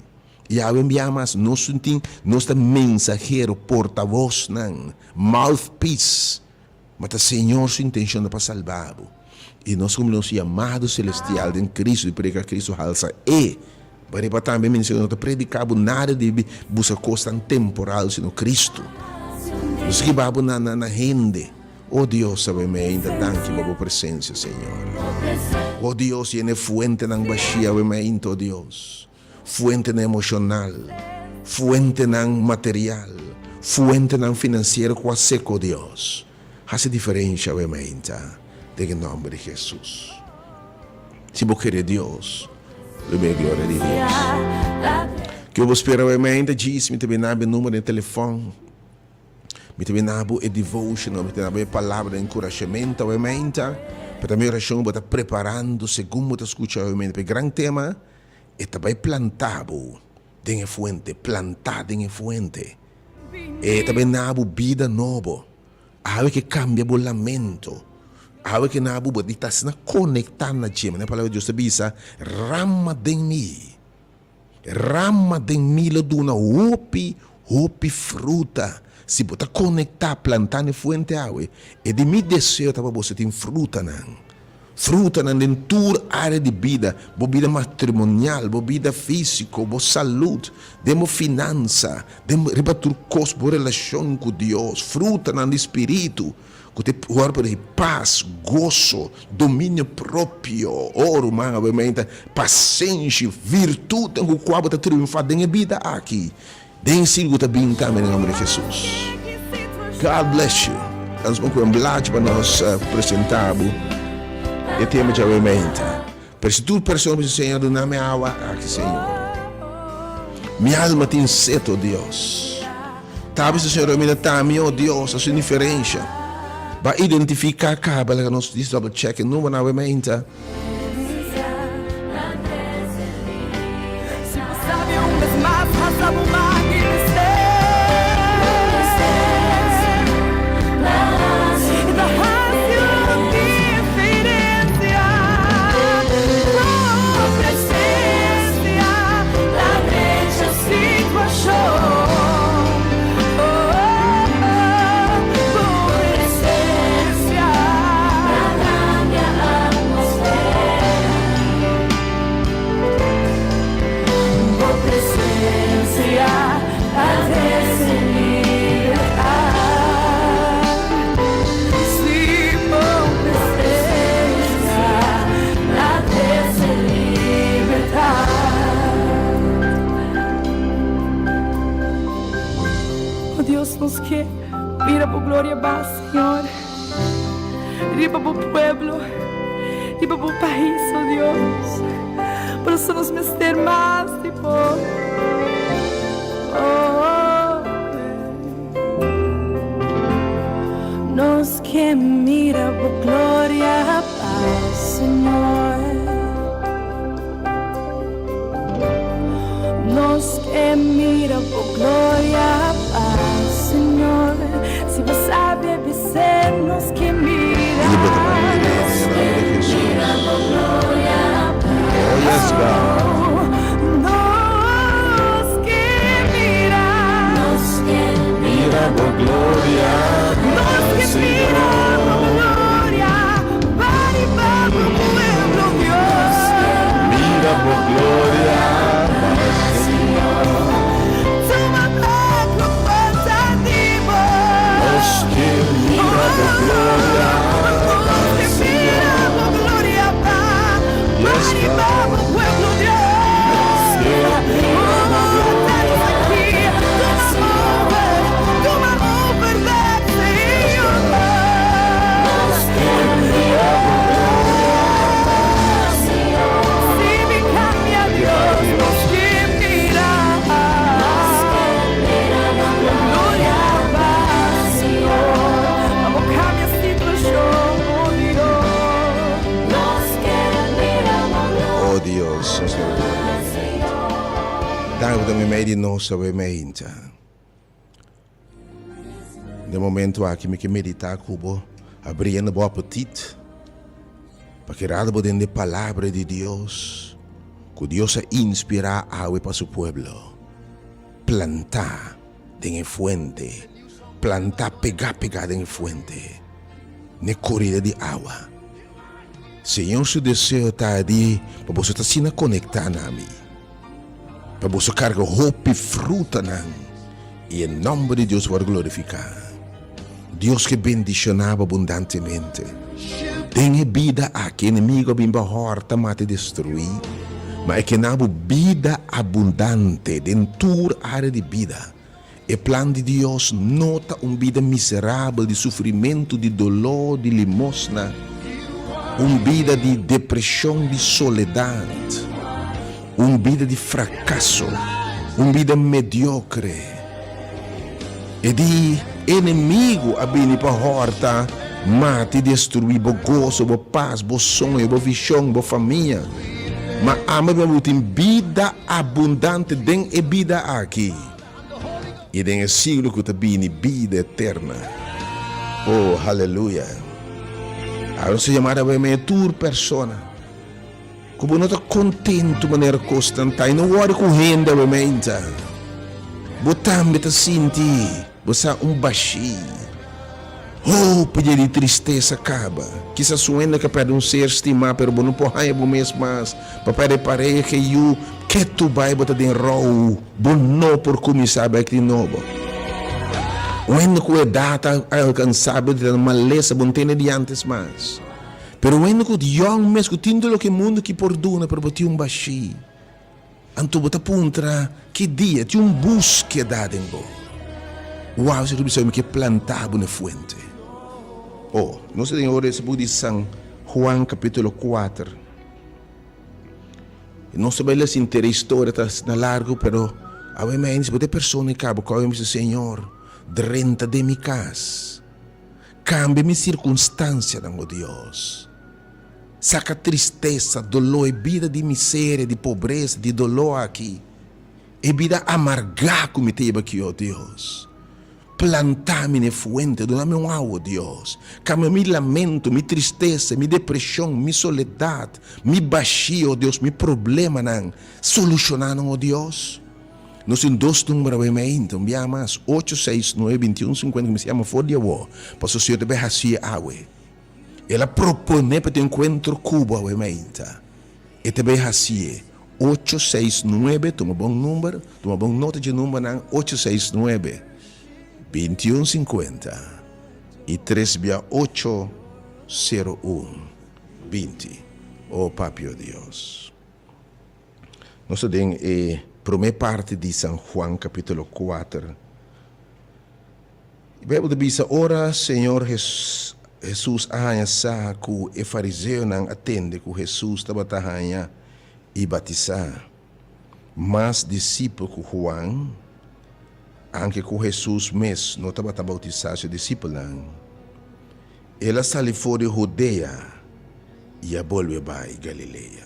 I awe un biaha mas, nos no tin, nos ta mensahero, portavosnan, mouthpiece. Ma ta Señor su intencion ta pa salba bo. I nos como nos yamado celestial den Cristo di predica Cristo halsa e pa riba tambe ministerio no ta predica bo nada di busca cosnan temporal sino Cristo. Nos hiba bo na na hende. Oh Dios sabe mi ainda danki pa bo presencia Señor. Oh Dios yena e fuentenan bashia awe mi ainda oh Dios. Fuentenan emoshonal, fuentenan material, fuentenan finansiero ku a seko Dios. Hasi diferensha awe mainta den e nòmber di Hesus. Si bo kere Dios, lo mira gloria di Dios. Ke bo spera awe mainta? Djis mi ta bina bo e numero di telefòn. Mi ta bina bo e devotional, mi ta bina bo e palabra di enkurashamentu awe mainta. Pa ta mi orashon bo ta preparando segun bo ta skucha awe mainta pa e gran tema. E ta bai plantá bo den e fuente, plantá den e fuente. E ta bena bo bida nobo. Awe ke kambia bo lamento. Awe ke na bo bo di ta asina konektá na dje. Manera palabra di Dios ta bisa, Rama den mi. Rama den mi lo duna hopi, hopi fruta. Si bo ta konektá, plantá na e fuente awe, e di mi deseo ta pa boso tin frutanan. Frutanan den tur área di bida, bo bida matrimonial, bo bida físiko, bo salud, den bo finansa, den riba tur kos bo relashon ku Dios. Frutanan di spiritu ku ta wòrdu di pas, goso, dominio propio, oh ruman awe pasenshi, virtutnan ku kua bo ta triunfá den e bida aki. Den sirgu ta bin tambe den nomber di Jesus. God bless you. Nos bon ku un blachi pa nos presenta bo e tema djawe meinta. Pero si tur persona bisa Señor duna mi awa aki Señor. Mi alma tin set o Dios. Ta bisa Señor mi na tami o Dios a su indiferensha. Ba identifica caba laga nos dis double check e number na awe meinta. Oh Dios, nos ke mira bo gloria ba, Señor, riba bo pueblo, riba bo pais, oh Dios. Por eso nos mester mas di bo. Oh, Nos ke mira bo gloria ba, Señor. Nos ke mira bo gloria pa Señor. Si bo sabe bis'é nos ke mira. Y bo ta bai mira den e nomber di Jesus. Oh yes God. Nos ke mira. Nos ke mira bo gloria pa Señor. Mira bo gloria pa Señor. Nos ke mira bo gloria pa Señor. Yes God. Nos ke mira bo gloria pa Señor. Yes God. Nos ke mira bo gloria pa Señor. Riba Dios. Oh Dios, nos ke mira bo gloria. Danki pa ta meimei di nos awe meinta. Den momento aki mi ke medita ku bo, abriendo bo apetit pa keda bo den de palabra di Dios ku Dios a inspira awe pa su pueblo. Planta den e fuente, planta pega pega den e fuente, n'e korida di awa. Señor su deseo ta di pa boso ta asina konekta na mi. Pa boso karga hopi frutanan i e nòmber di Dios wòrdu glorifiká. Dios ke bendishoná bo abundantemente. Den e bida aki enemigu a bin pa hòrta, mata i destruí, ma e ke na bo bida abundante den tur área di bida. E plan di Dios no ta un bida miserabel di sufrimentu, di doló, di limosna, un bida di depreshon, di soledat, un bida di frakaso, un bida mediokre. E di enemigu a bini pa hòrta, mata i destruí bo goso, bo pas, bo soño, bo vishon, bo famia. Ma amo bo tin bida abundante den e bida aki. I den e siglo ku ta bini, bida eterna. Oh, haleluya! Awe nos ta yamada awe mei tur persona ku bo no ta kontentu manera kosnan ta i no wòri ku hende awe meinta. Bo tambe ta sinti bo sa un bashí. Hopi dia di tristesa kaba. Kisas un hende ka pèrdè un ser stimá, pero bo no por haña bo mes mas pa pèrdè pareha, yu. Ketu bai bo ta den rou, bo no por kuminsá bèk di nobo. Un hende ku edat a alkansá bo di ta malesa, bo no tene di antes mas. Pero un hende ku yòn mes, ku tin tur loke mundu ki por duna, pero bo tin un bashí. Anto bo ta puntra, Ki dia? Tin un búskeda den bo. Wou, si bo bisa mi ke planta bo na e fuente. Oh, nos ta den ora esa buki di San Juan kapítulo kuater. I nos ta bai lesa henter e historia, ta asina largu, pero awe mi a hende si bo ta e persona i kaba ku awe mi bisa, Señor, drenta den mi kas, kambia mi sirkunstansianan, o Dios. Saka tristesa, doló, e bida di miseria, di pobresa, di doló aki, e bida amargá ku mi ta yeba aki, o Dios. Plantá mi na e fuente, duna mi un awa, o Dios. Kambia mi lamento, mi tristesa, mi depreshon, mi soledat, mi bashí, o Dios, mi problemanan. Solushoná nan, o Dios. Nos tin dos number awe meinta, un biaha mas, ocho seis nuebe bintiun sinkuenta, ku mi sa yama for di awor, pasobra Señor ta bai hasié awe. El a proponé pa tin enkuentro ku bo awe mainta. E ta bai hasié. Ocho seis nuebe, tuma bon number, tuma bon nota dje numbernan, ocho seis nuebe, bintiun sinkuenta i tres bia ocho, sero un, binti. O Papio Dios. Nos ta den e promé parti di San Juan kapítulo kuater. E Bijbel ta bisa, Ora Señor Hesus a haña sa ku e fariseonan a tende ku Hesus tabata haña i batisá mas disipel ku Juan, anke ku Hesus mes no tabata bautisá su disipelnan, el a sali for di Hudea i a bolbe bai Galilea.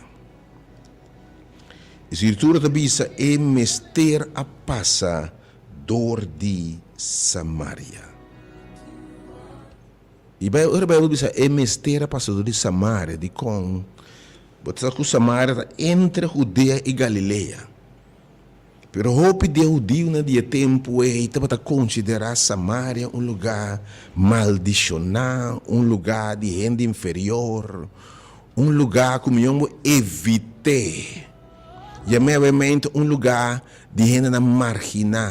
E Skritura ta bisa e mester a pasa dor di Samaria. I bai ora Bijbel bisa e mester a pasa dor di Samaria, dikon? Bo ta sa ku Samaria ta entre Hudea i Galilea. Pero hopi di e hudiunan di e tempu ei tabata konsiderá Samaria un lugá maldishoná, un lugá di hende inferior, un lugá ku mihó bo evit'é. Yam'é un lugá di hendenan marginá.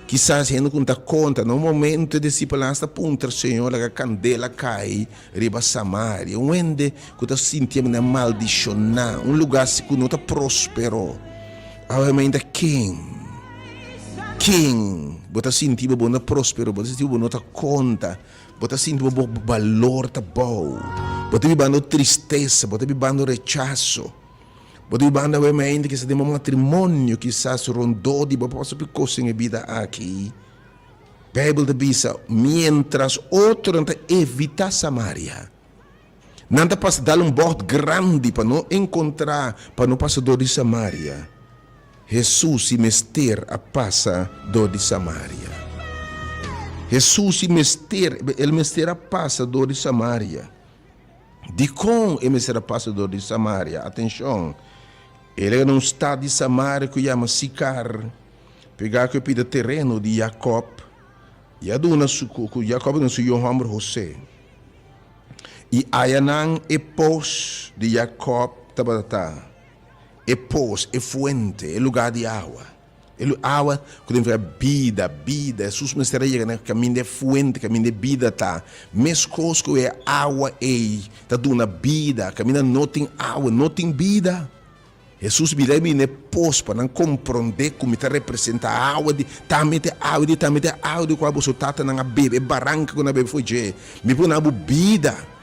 Kisas hende ku no ta konta. Na un momento e disipelnan asta puntra Señor laga kandela kai riba Samaria. Un hende ku ta sinti e manera maldishoná, un lugá si ku no ta próspero. Awe mainta ken? Ken bo ta sinti bo bo no ta próspero, bo ta sinti bo bo no ta konta, bo ta sinti bo bo balor ta bou, bo ta bibando tristesa, bo ta bibando rechaso. Bo di banda awe mainta kisas den bo matrimonio kisas rondó di bo a pasa hopi kos den e bida aki. Beibel ta bisa, mientras otronan ta evitá Samaria, nan ta pasa dal un bògt grandi pa no enkontrá, pa no pasa dor di Samaria. Hesus si mester a pasa dor di Samaria. Hesus si mester, el mester a pasa dor di Samaria. Dikon e mester a pasa dor di Samaria? Atenshon! El a yega na un stat di Samaria ku yama Sikar, pegá ku e pida tereno di Yakòb, i a duna su ku Yakòb a duna su yu hòmber Hosé. I ayanan e pos di Yakòb tabata ta, e pos, e fuente, e lugá di awa. E lu awa ku ta nifiká bida, bida. Hesus mester a yega na kaminda e fuente, kaminda e bida ta. Meskos ku e awa ei ta duna bida, kaminda no tin awa, no tin bida. Hesus bira e bini e pos pa nan komprondé ku mi ta representá awa di, tambe ta e awa di, tambe ta e awa di kua boso tatanan a bebe, e baranka ku nan a bebe for dje. Mi pone na bo bida.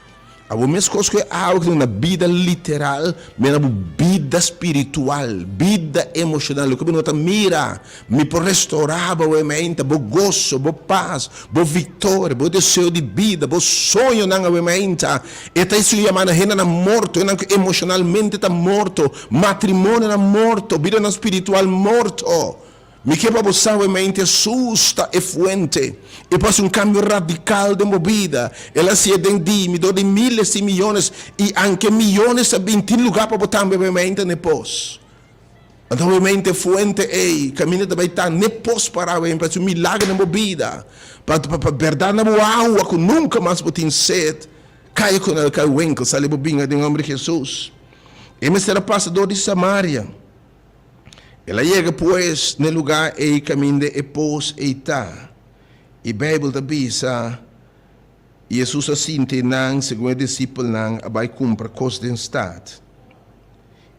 Abo meskos ku e awa ku ta duna bida literal, mi a duna bo bida spiritual, bida emoshonal, loke bo no ta mira. Mi por restourá bo awe mainta, bo goso, bo pas, bo viktoria, bo deseo di bida, bo soñonan awe mainta. E ta esun yamá na hendenan morto, hendenan ku emoshonalmente ta morto, matrimonionan morto, bidanan spiritual morto. Mi ke pa bo sa wemente Hesus ta e fuente. E por hasi un kambio radikal den bo bida. El a hasié den di mi dor di miles i miyones i anke miyones a bin tin lugá pa bo tambe wemente n'e pos. Anto wemente e fuente ei kaminda ta bai ta n'e pos pará wemente pa hasi un milagro den bo bida pa pa bèrdat na bo awa ku nunka mas bo tin set. Kai ku el kai wenkel sali bo binga den nomber di Hesus. E mester a pasa dor di Samaria. El a yega pues n'e lugá ei kaminda e pos ei ta. I Beibel ta bisa, I Hesus a sinti nan segun e disipelnan a bai kumpra kos den stat.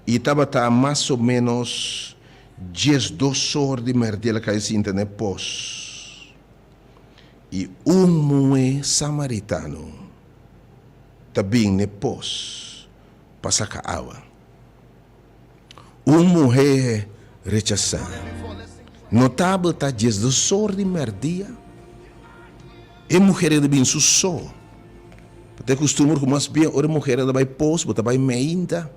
I tabata mas o ménos diesdos or di mèrdia el a kai sinta n'e pos. I un muhé samaritano ta bin n'e pos pa saka awa. Un muhé rechasá. Notabel ta diesdos or di mèrdia e muher a bin su so. Bo ta e kustumber ku mas bien ora e muher a bai pos bo ta bai meinta.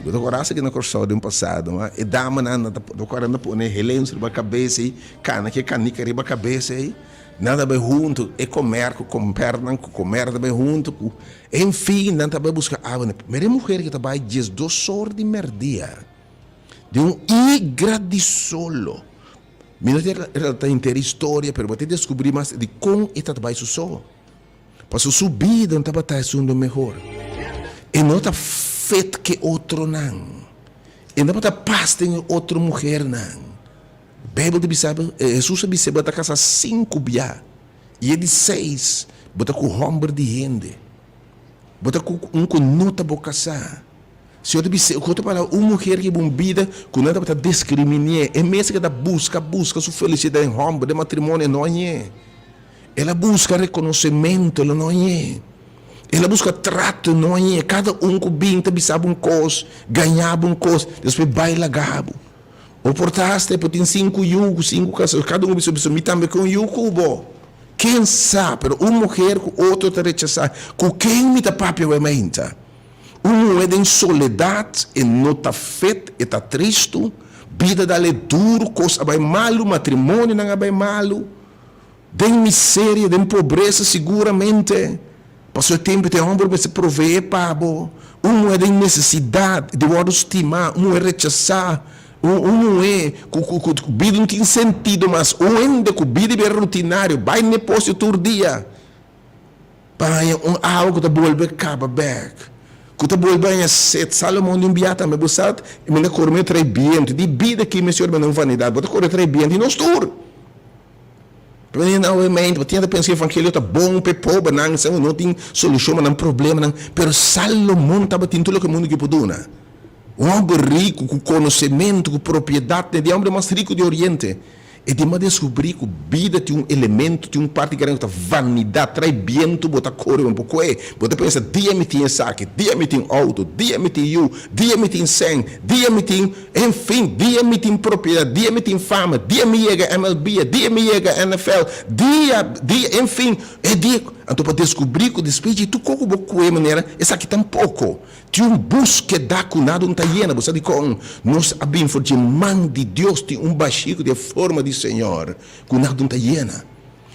Bo ta kòrda esaki na Kòrsou den pasado ma e damanan nan ta kòrda nan ta pone helens riba kabes ei, kana ku e kanika riba kabes ei. Nan ta bai huntu, e komer ku kompernan ku komer ta bai huntu ku, enfin nan ta bai buska awa. Mira e muher ki ta bai diesdos or di merdia di un igra di solo. Mi no ta relata henter e historia pero bo ta deskubri mas dikon e ta bai su so. Pasobra su bida no tabata esun lo mehor. E no ta fet ke otronan. E no tabata pas den e otro muhernan. Beibel ta bisa bo, Hesus a bis'é, bo ta kasa sinku bia, i e di seis bo ta ku hòmber di hende. Bo ta ku un ku no ta bo kasá. Señor ta bis'é, ku otro palabra, un muher ku hiba un bida ku nan tabata diskrimini'é, e mes a keda buska, buska su felisidat den hòmber, den matrimonio, e no hañ'é. El a buska rekonosementu, el no hañ'é. El a buska trato, e no hañ'é. Kada un ku bin ta bisa bo un kos, gaña bo un kos, despues bai laga bo. Bo por ta hasta e por tin sinku yu ku sinku kasa, kada un bisa bisa mi tambe ke un yu ku bo. Ken sa, pero un muher ku otro ta rechasá, ku ken mi ta papia wei mainta? Un muher den soledat, e no ta fet, e ta tristu, bida dal e duru, kos a bai malu, matrimonionan a bai malu. Den miseria, den pobresa siguramente, pasobra e tempu te homber mester proveé pa bo. Un muhé den nesesidat di wòrdu stimá, un muhé rechasá, un un muhé ku ku ku bida no tin sentido mas, un hende ku bida bira rutinario, bai neposio tur dia pa haña un awa ku ta bolbe kaba bèk, ku ta bolbe haña set. Salomon di un biaha tambe, bo sa, mi ta kore mi ta trae bientu di bida aki, mi señor, mi ta un vanidat, bo ta kore trae bientu di nos tur. Pero hende awe mente bo tin ta pensa evangelio ta bon pa e pobernan, esei no tin solushon pa nan problemanan, pero Salomon tabatin tur loke mundu ke por duna. Un hòmber riku ku konosementu, ku propiedat, di hòmber mas riku di oriente. E tin mas deskubrí ku bida tin un elemento, tin un parti grandi ku ta vanidat, trae bientu bo ta kore un poko e, bo ta pensa dia mi tin esaki, dia mi tin outo, dia mi tin yu, dia mi tin sèn, dia mi tin. En fin, dia mi tin propiedat, dia mi tin fama, dia mi yega MLB, dia mi yega NFL, dia, dia, en fin, e dia. Anto pa deskubrí ku despues dje tur koko bo kue manera, esaki tampoko. Tin un búskeda ku nada no ta yena. Bo sa dikon? Nos a bin for dje man di Dios, tin un bashí ku tin e forma di Señor ku nada no ta yena.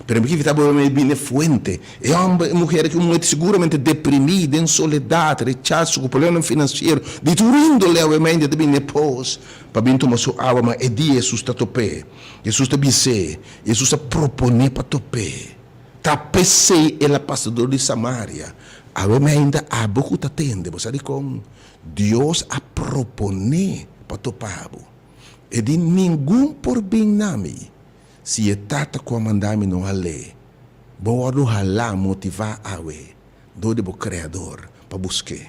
Pero mi ta bo mi bini fuente. E homber, e muher aki un muher seguramente deprimí, den soledad, rechaso, ku problemanan finansiero, di tur índole awe mente ta bini e pos pa bin tuma su awa, ma e dia Hesus ta top'é. Hesus ta bis'é, Hesus a proponé pa top'é. Ta p'esei el a pasa dor di Samaria. Awe mente abo ku ta tende, bo sa dikon? Dios a proponé pa topa bo. E di, Ningun por bin na mi Si e Tata ku a manda mi no hal'é, bo wòrdu halá, motivá awe dor di bo Kreador pa busk'é.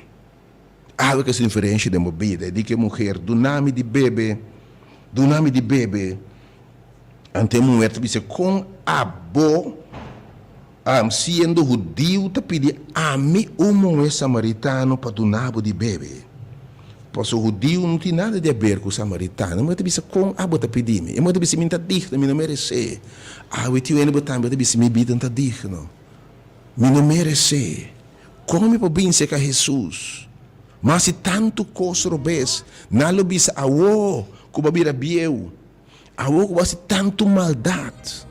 Awe ku e diferensha den bo bida, e di ku e muher, Duna mi di bebe, duna mi di bebe. Anto e muher ta bisa, Kon abo, siendo hudiu, ta pidi ami, un muher samaritano, pa duna bo di bebe? Pasobra hudiu no tin nada di haber ku samaritano. E muher ta bisa, Kon abo ta pidi mi? E muher ta bisa, Mi no ta digno, mi no meresé. Awe tin hende bo tambe ta bisa, Mi bida no ta digno, mi no meresé. Kon mi por bin serka Hesus? Ma si tantu kos robes, nan lo bisa, Awor ku bo a bira bieu. Awor ku bo hasi tantu maldat,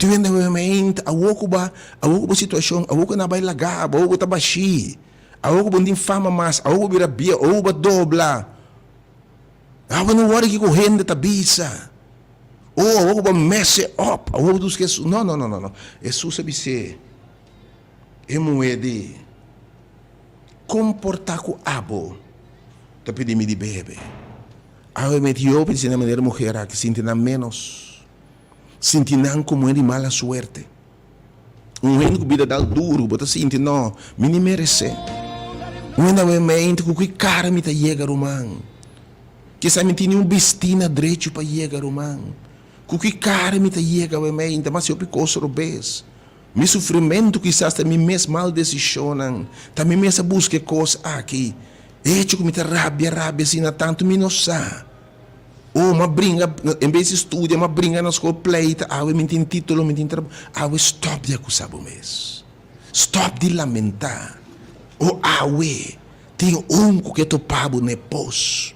tur hende a mente, awor ku bo awor ku bo situashon, awor ku nan a bai laga bo, awor ku bo ta bashí, awor ku bo no tin fama mas, awor ku bo bira bieu, awor ku bo a dobla, awor bo no wòri kiko hende ta bisa, oh awor ku bo a mess it up, awor bo ta buska Hesus. No, no, no, no, no. Hesus a bis'é, E muhé di, Komportá ku abo ta pidi mi di bebe. Awe met hopi di na manera muher aki sinti nan menos, sinti nan como hende di mala suerte. Un hende cu bida dal duro, bo ta sinti no, mi ni merece. Un hende awe mente cu ki cara mi ta yega ruman? Kisa mi tin ni un bisti na drecho pa yega ruman. Cu ki cara mi ta yega awe mente? Mas hopi cos robes. Mi sufrimentu kisas ta mi mes mal desishonnan, ta mi mes a buska e kos aki. E hecho ku mi ta rabia rabia asina tantu mi no sa. Oh, m'a bringa, en bes di studia m'a bringa na skol pleita, awe mi tin titulo, mi tin trabou. Awe stòp di akusá bo mes. Stòp di lamentá. Oh, awe tin un ku ke topa bo na e pos,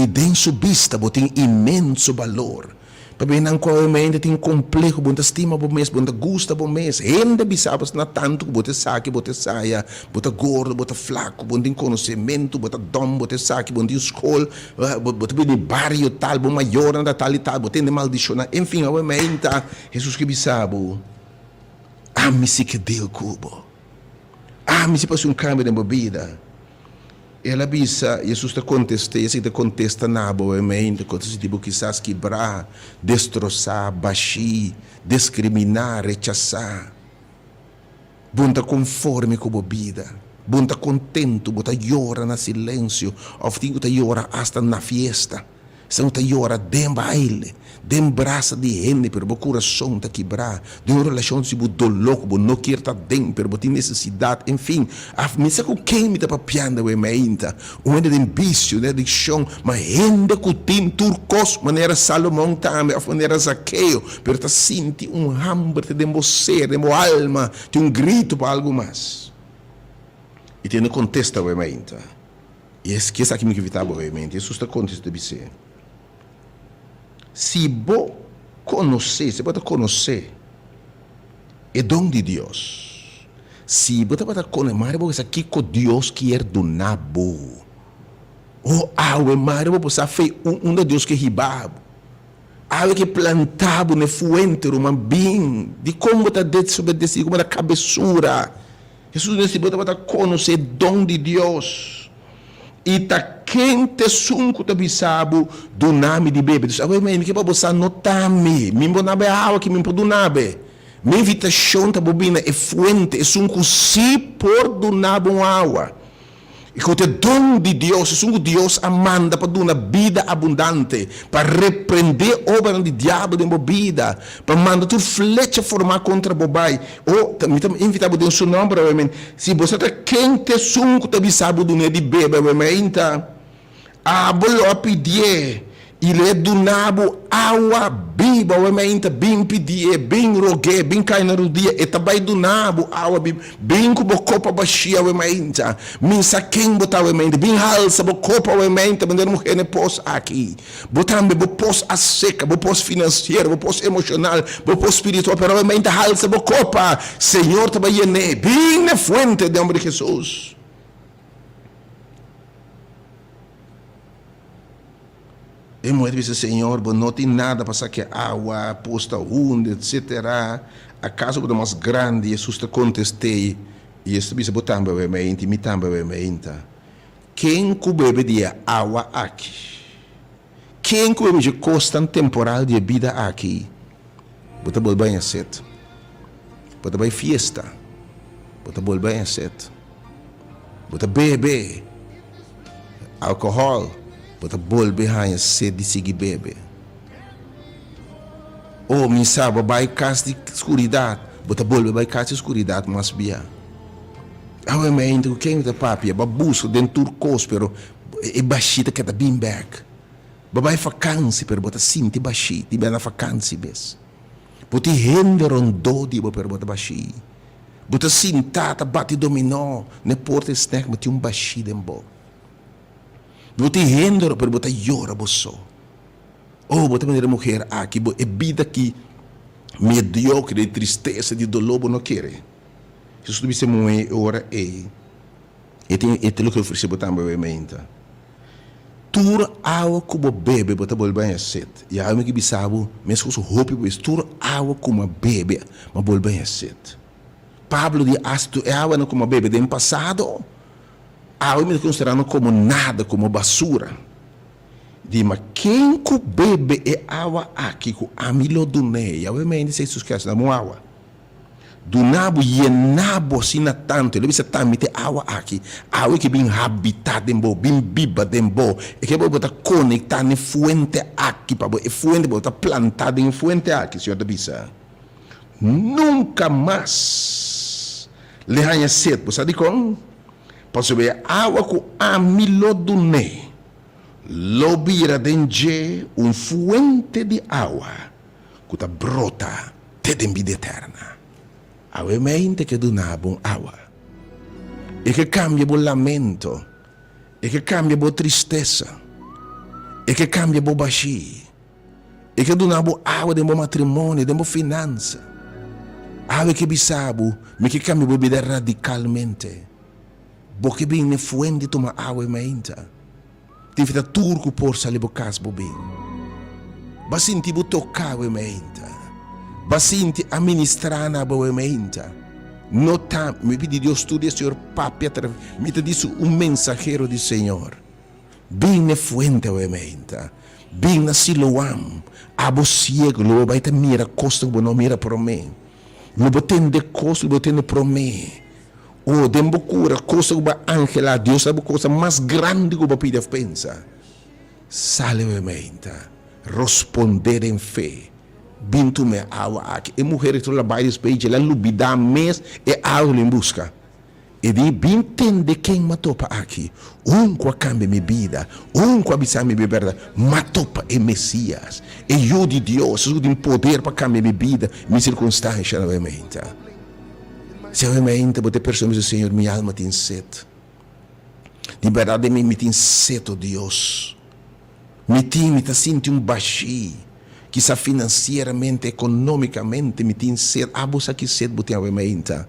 i den su bista bo tin inmenso balor. Pabia nan ku awe tin kompleho, bo no ta stima bo mes, bo no ta gusta bo mes. Hende bisa bo asina tantu ku bo ta esaki, bo ta esaya, bo ta gordo, bo ta flaku, bo no tin konosementu, bo ta dòm, bo ta esaki, bo no tin skol, bo ta bini bario tal, bo mayornan ta tal i tal, bo tende maldishonnan. Enfin, awe ta Hesus ke bisa bo, Ami si ke deal ku bo. Ami si por hasi un kambio den bo bida. El a bisa, Jesus ta kontest'é, i esaki ta kontesta na bo, Mente ku ta sinti bo kisas kibrá, destrosá, bashí, deskriminá, rechasá. Bo no ta konforme ku bo bida, bo no ta kontentu, bo ta yora na silensio òf tin ku ta yora asta na fiesta. Esnan ku ta yora den baile, den brasa di hende, pero bo kurason ta kibrá, den un relashon si bo doló ku bo no kier ta den, pero bo tin nesesidat, enfin, af mi sa ku ken mi ta papiando awe mainta, un hende den bisio, den adikshon, ma hende ku tin tur kos, manera Salomon tambe, òf manera Zakeo, pero ta sinti un hamber te den bo ser, den bo alma, tin un gritu pa algu mas. I tene kontesta awe mainta. I es ki esaki mi ke fita bo obviamente. Hesus ta kontesta i bis'é, Si bo konosé, si bo ta konosé e don di Dios, si bo tabata konosé, mari bo sa kiko Dios kier duna bo. O awe, mari bo por sa fe unda Dios ke hiba bo. Awe ke planta bo na e fuente, ruman, bin. Dikon bo ta desobedesí? Dikon bo ta kabesura? Hesus di si bo tabata konosé don di Dios i ta ken t'esun ku ta bisa bo, Duna mi di bebe. Dus awe mi ke pa bo sa no ta mi, mi bo na be awa ki mi por duna be. Mi invitashon ta bo bini na e fuente, esun ku si por duna bo un awa. I ku ta e don di Dios, esun ku Dios a manda pa duna bida abundante, pa reprendé obranan di diabel den bo bida, pa manda tur flecha formá kontra bo bai. O, mi ta invitá bo den Su nòmber awe men. Si bo sa ta ken ta esun ku ta bisa bo dun'é di bebe awe meinta, Abo lo a pidié, i lo e duna bo awa bibu. Awe mainta, bin pidié, bin rog'é, bin kai na rudia, e ta bai duna bo awa bibu. Bin ku bo kopa bashí awe mainta. Mi sa ken bo ta awe mainta. Bin halsa bo kopa awe mainta, manera muhé na e pos aki. Bo tambe, bo pos a seka, bo pos finansiero, bo pos emoshonal, bo pos spiritual, pero awe mainta halsa bo kopa. Señor ta bai yen'é. Bin na e fuente den nomber di Hesus. E muher bisa, Señor, bo no tin nada pa sakia awa, pos ta hunda, etcetera. Acaso bo ta mas grandi? Jesus ta contest'é, i es ta bisa, Bo tambe awe meinta, i mi tambe awe meinta. Ken cu bebe di e awa aki, ken cu bebe dje cosnan temporal di e bida aki, bo ta bolbe haña set. Bo ta bai fiesta, bo ta bolbe haña set. Bo ta bebe alkohòl, bo ta bolbe haña sed di sigui bebe. O mi sa, bo bai kas di skuridat, bo ta bolbe bai kas di skuridat mas bia. Awe mente ku ken mi ta papia? Bo a buska den tur kos, pero e bashí ta keda bin bèk. Bo bai fakansi, pero bo ta sinti bashí di bia na fakansi mes. Bo tin hende rondó di bo, pero bo ta bashí. Bo ta sintá ta bati dominó n'e porta di snèk, bo tin un bashí den bo. Bo tin hende pero bo ta yora bo so. Oh, bo ta manera muher aki, bo e bida ki mediocre, di tristesa, di dolor bo no kere. Jesus ta bisa e muhé e ora ei, E tin e ta loke ofresé bo tambe awe meinta. Tur awa ku bo bebe bo ta bolbe haña set. I awe mi ke bisa bo meskos hopi bes, tur awa ku mi a bebe mi a bolbe haña set. Pablo di hasta tur e awanan ku mi a bebe den pasado, awe mi ta konsiderá nan komo nada, komo basura. Di ma ken ku bebe e awa aki ku ami lo dun'é, i awe meinta Jesus Kristu dame un awa. Duna bo, yena bo asina tantu. El a bisa, Ta mi ta e awa aki. Awa ke bin habitá den bo, bin biba den bo. E ke bo ta konektá n'e fuente aki pa bo. E fuente, bo ta plantá den e fuente aki, Señor ta bisa. Nunka mas l'e haña set. Bo sa dikon? Pasobra e awa ku ami lo dun'é lo bira den dje un fuente di awa ku ta brota te den bida eterna. Awe mente ke duna bo un awa. E ke kambia bo lamento. E ke kambia bo tristesa. E ke kambia bo bashí. E ke duna bo awa den bo matrimonio, den bo finansa. Awe ke bisa bo, mi ke kambia bo bida radikalmente. Bo ke bin n'e fuente tuma awa e mainta. Tin fita tur ku por sali bo kas bo bin. Ba sinti bo toká we meinta. Ba sinti a ministrá na bo we meinta. No ta, mi pidi Dios tur dia Señor papia atraves, mi ta di su un mensahero di Señor. Bin n'e fuente we meinta. Bin na Siloam. Abo siego lo bo bai ta mira kosnan ku bo no mira promé. Lo bo tende kos ku bo tende promé. O den bo kura cosa ku bo a anhelá, Dios ta bo cosa mas grandi ku bo a pidi òf pensa. Sali bo e meinta, rospondé den fe, Bin tuma e awa aki. E muher e la bai despues dje, el a lubidá mes e awa ku lo buska. E di, Bin tende ken m'a topa aki, un ku a kambia mi bida, un ku a bisa mi bèrdat. M'a topa e Mesias, e Yu di Dios, esun ku tin poder pa kambia mi bida, mi sirkunstanshanan e meinta. Si awe mainta bo ta e persona bisa, Señor, mi alma tin set. Di berdad den mi, mi tin set, o Dios. Mi tin, mi ta sinti un bashí. Kisa financieramente, economicamente, mi tin set. Abo sa ki set bo tin awe mainta.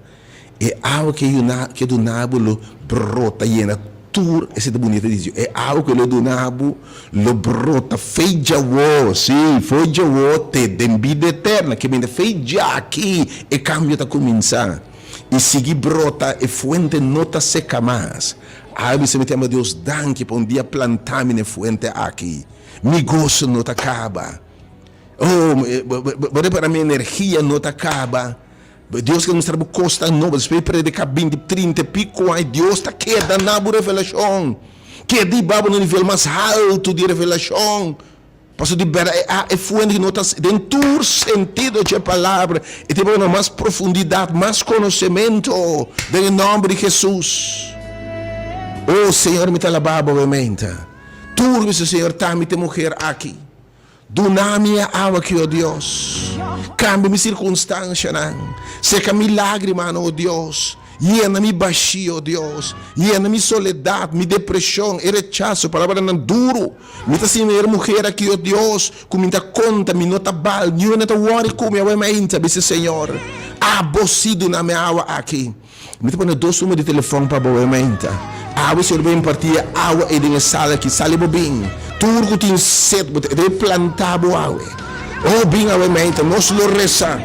E awa ke yuna, ke duna bo lo brota yena tur, esei ta bunita di Dios. E awa ku e lo duna bo lo brota fei djawo, sí, foi djawo te den bida eterna. Ke mende fei djaki e kambio ta kuminsá i sigui brota, e fuente no ta seka mas. Awe mi sa mi ta yama Dios danki pa un dia planta mi na e fuente aki. Mi goso no ta kaba. Oh, bo repara mi energia no ta kaba. Dios ke mustra bo kosnan nobo. Despues di prediká binti, trinta i piko aña, Dios ta keda na bo revelashon. Keda hiba bo na nivel mas haltu di revelashon. Pasobra di bèrdat e a e fuente ku no ta den tur sentido dje palabra. E ta hiba bo na mas profundidat, mas konosementu den e nòmber di Hesus. O Señor, mi ta alabá bo awe meinta. Tur bisa, Señor, ta mi ta e muher aki. Duna mi e awa aki, o Dios. Kambia mi sirkunstanshanan. Seka mi lágrimanan, o Dios. Yena mi bashí, o Dios. Yena mi soledat, mi depreshon, e rechaso, palabranan duru. Mi ta sinti manera muher aki, o Dios, ku mi ta konta, mi no ta bal, niun hende ta wòri ku mi awe mainta. Bisa, Señor, abo sí duna mi e awa aki. Mi ta pone dos numero di telefòn pa bo e mainta. Awe Señor bo impartí e awa ei den e sala aki. Sali bo bin. Tur ku tin set bo ta e ta plantá bo awe. Oh, bin awe mainta. Nos lo resa.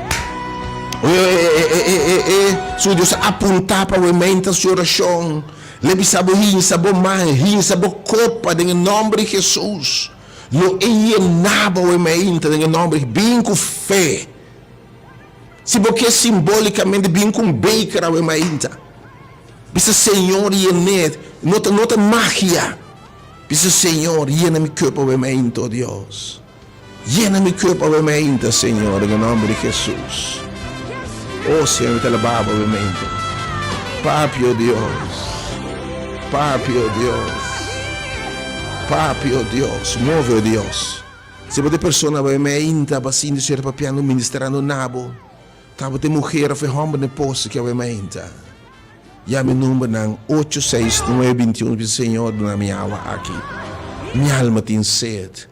E, e, e, e, e, e, su Dios a apuntá pa awe mainta su orashon. Le bisa bo hinsa bo man, hinsa bo kopa den e nòmber di Hesus. Lo e yená bo awe mainta den e nòmber di Bin ku fe. Si bo ke simbolikamente bin ku un beker awe mainta, bisa Señor yen'é, no ta no ta magia, bisa Señor yena mi cuerpo awe mainta, oh Dios, yena mi cuerpo awe mainta, Señor, den e nomber di Jesus. Oh Señor, mi ta alaba bo awe mainta. Papi, oh Dios, papi, oh Dios, papi, oh Dios, move, oh Dios. Si bo ta e persona bai meinta pa sinti su ta papiando ministrando na bo, ta bo ta e muher of e homber na e post ki a bai meinta. Yama e numbernan ocho seis nuebe binti un bisa Señor duna mi awa aki. Mi alma tin sed.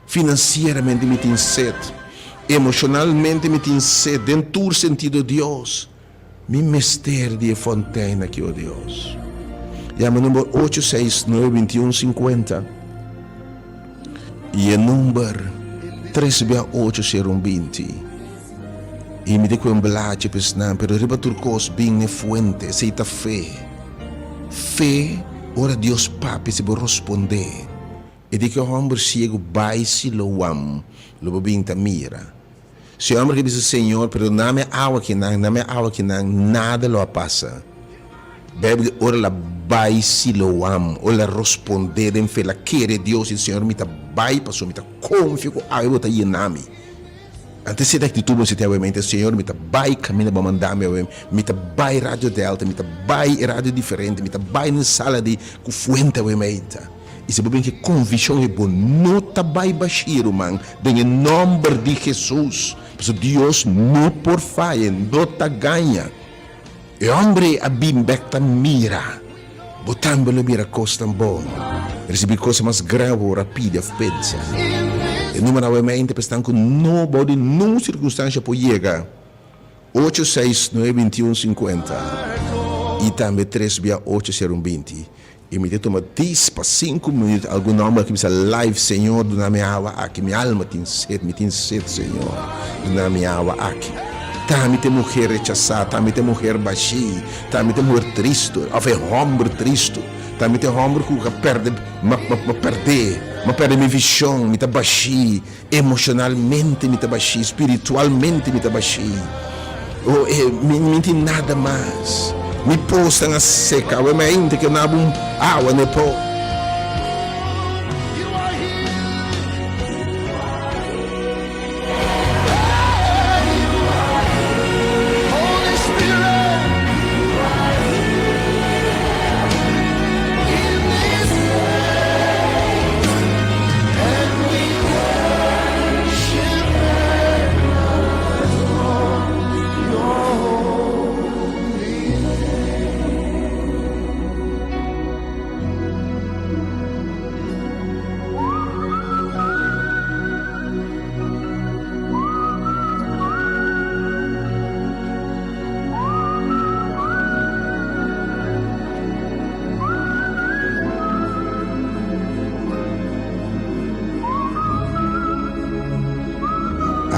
Finansieramente mi tin set. Emoshonalmente mi tin set. Den tur sentido Dios. Mi mester di e fontein aki, o Dios. Yama number ocho seis nuebe bintiun sinkuenta i e number tres bia ocho sero un binti. I mi ta kue un blachi pa esnan, pero riba tur kos bin n'e fuente, esei ta fe. Fe, ora Dios papia si bo rospondé. E di ku e hòmber siegu bai Siloam, lo bo bin ta mira. Si e hòmber ke bisa, Señor, perdona mi awa kinan, na mi awa kinan, nada lo a pasa. Beibel di ora el a bai Siloam, ora el a rospondé den fe, el a kere Dios i di, Señor, mi ta bai pasobra mi ta konfia ku awe bo ta yena mi. Antes seta aktitud bo mester tin awe mente, Señor, mi ta bai kaminda bo a manda mi awe, mi ta bai Radio Delta, mi ta bai e radio diferente, mi ta bai na e sala di ku fuente awe mente. I si bo bin ku konvikshon e bo no ta bai bashí, ruman, den e nòmber di Hesus, pasobra Dios no por faya, e no ta gaña. E hòmber ei a bin bèk ta mira. Bo tambe lo mira kosnan bon, risibí kosnan mas gran ku bo por a pidi òf pensa. E number awe mente pa esnan ku no bou di ningun sirkunstansha por yega, ocho seis nuebe bintiun sinkuenta i tambe tres bia ocho sero un binti. I mi ta tuma dis pa sinku minüt algun nòmber ki bisa live Señor duna mi awa aki mi alma tin set mi tin set Señor duna mi awa aki ta mi ta e muher rechasá ta mi ta e muher bashí ta mi ta e muher tristu òf e hòmber tristu ta mi ta e hòmber ku a pèrdè mi a pèrdè mi a pèrdè mi vishon mi ta bashí Emocionalmente mi ta bashí, spiritualmente mi ta bashí. Oh, eh, mi, mi tin nada mas. Mi posnan a seca, awe mi ainda ke naba un awa n'e po.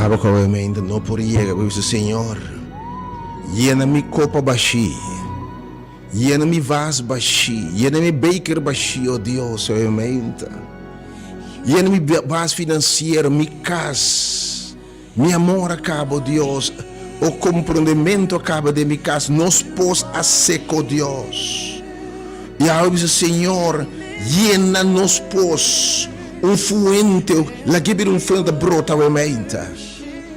Abo ku obviamente no por yega, bo bisa, Señor, yena mi kopa bashí, yena mi vas bashí, yena mi beker bashí, o Dios, obviamente. Yena mi vas finansiero, mi kas. Mi amor a caba, o Dios, o comprondemento a caba den mi cas, nos pos a seca, o Dios. I awe bisa, Señor, yena nos pos, un fuente, lag'e bira un fuente ta brota awe meinta.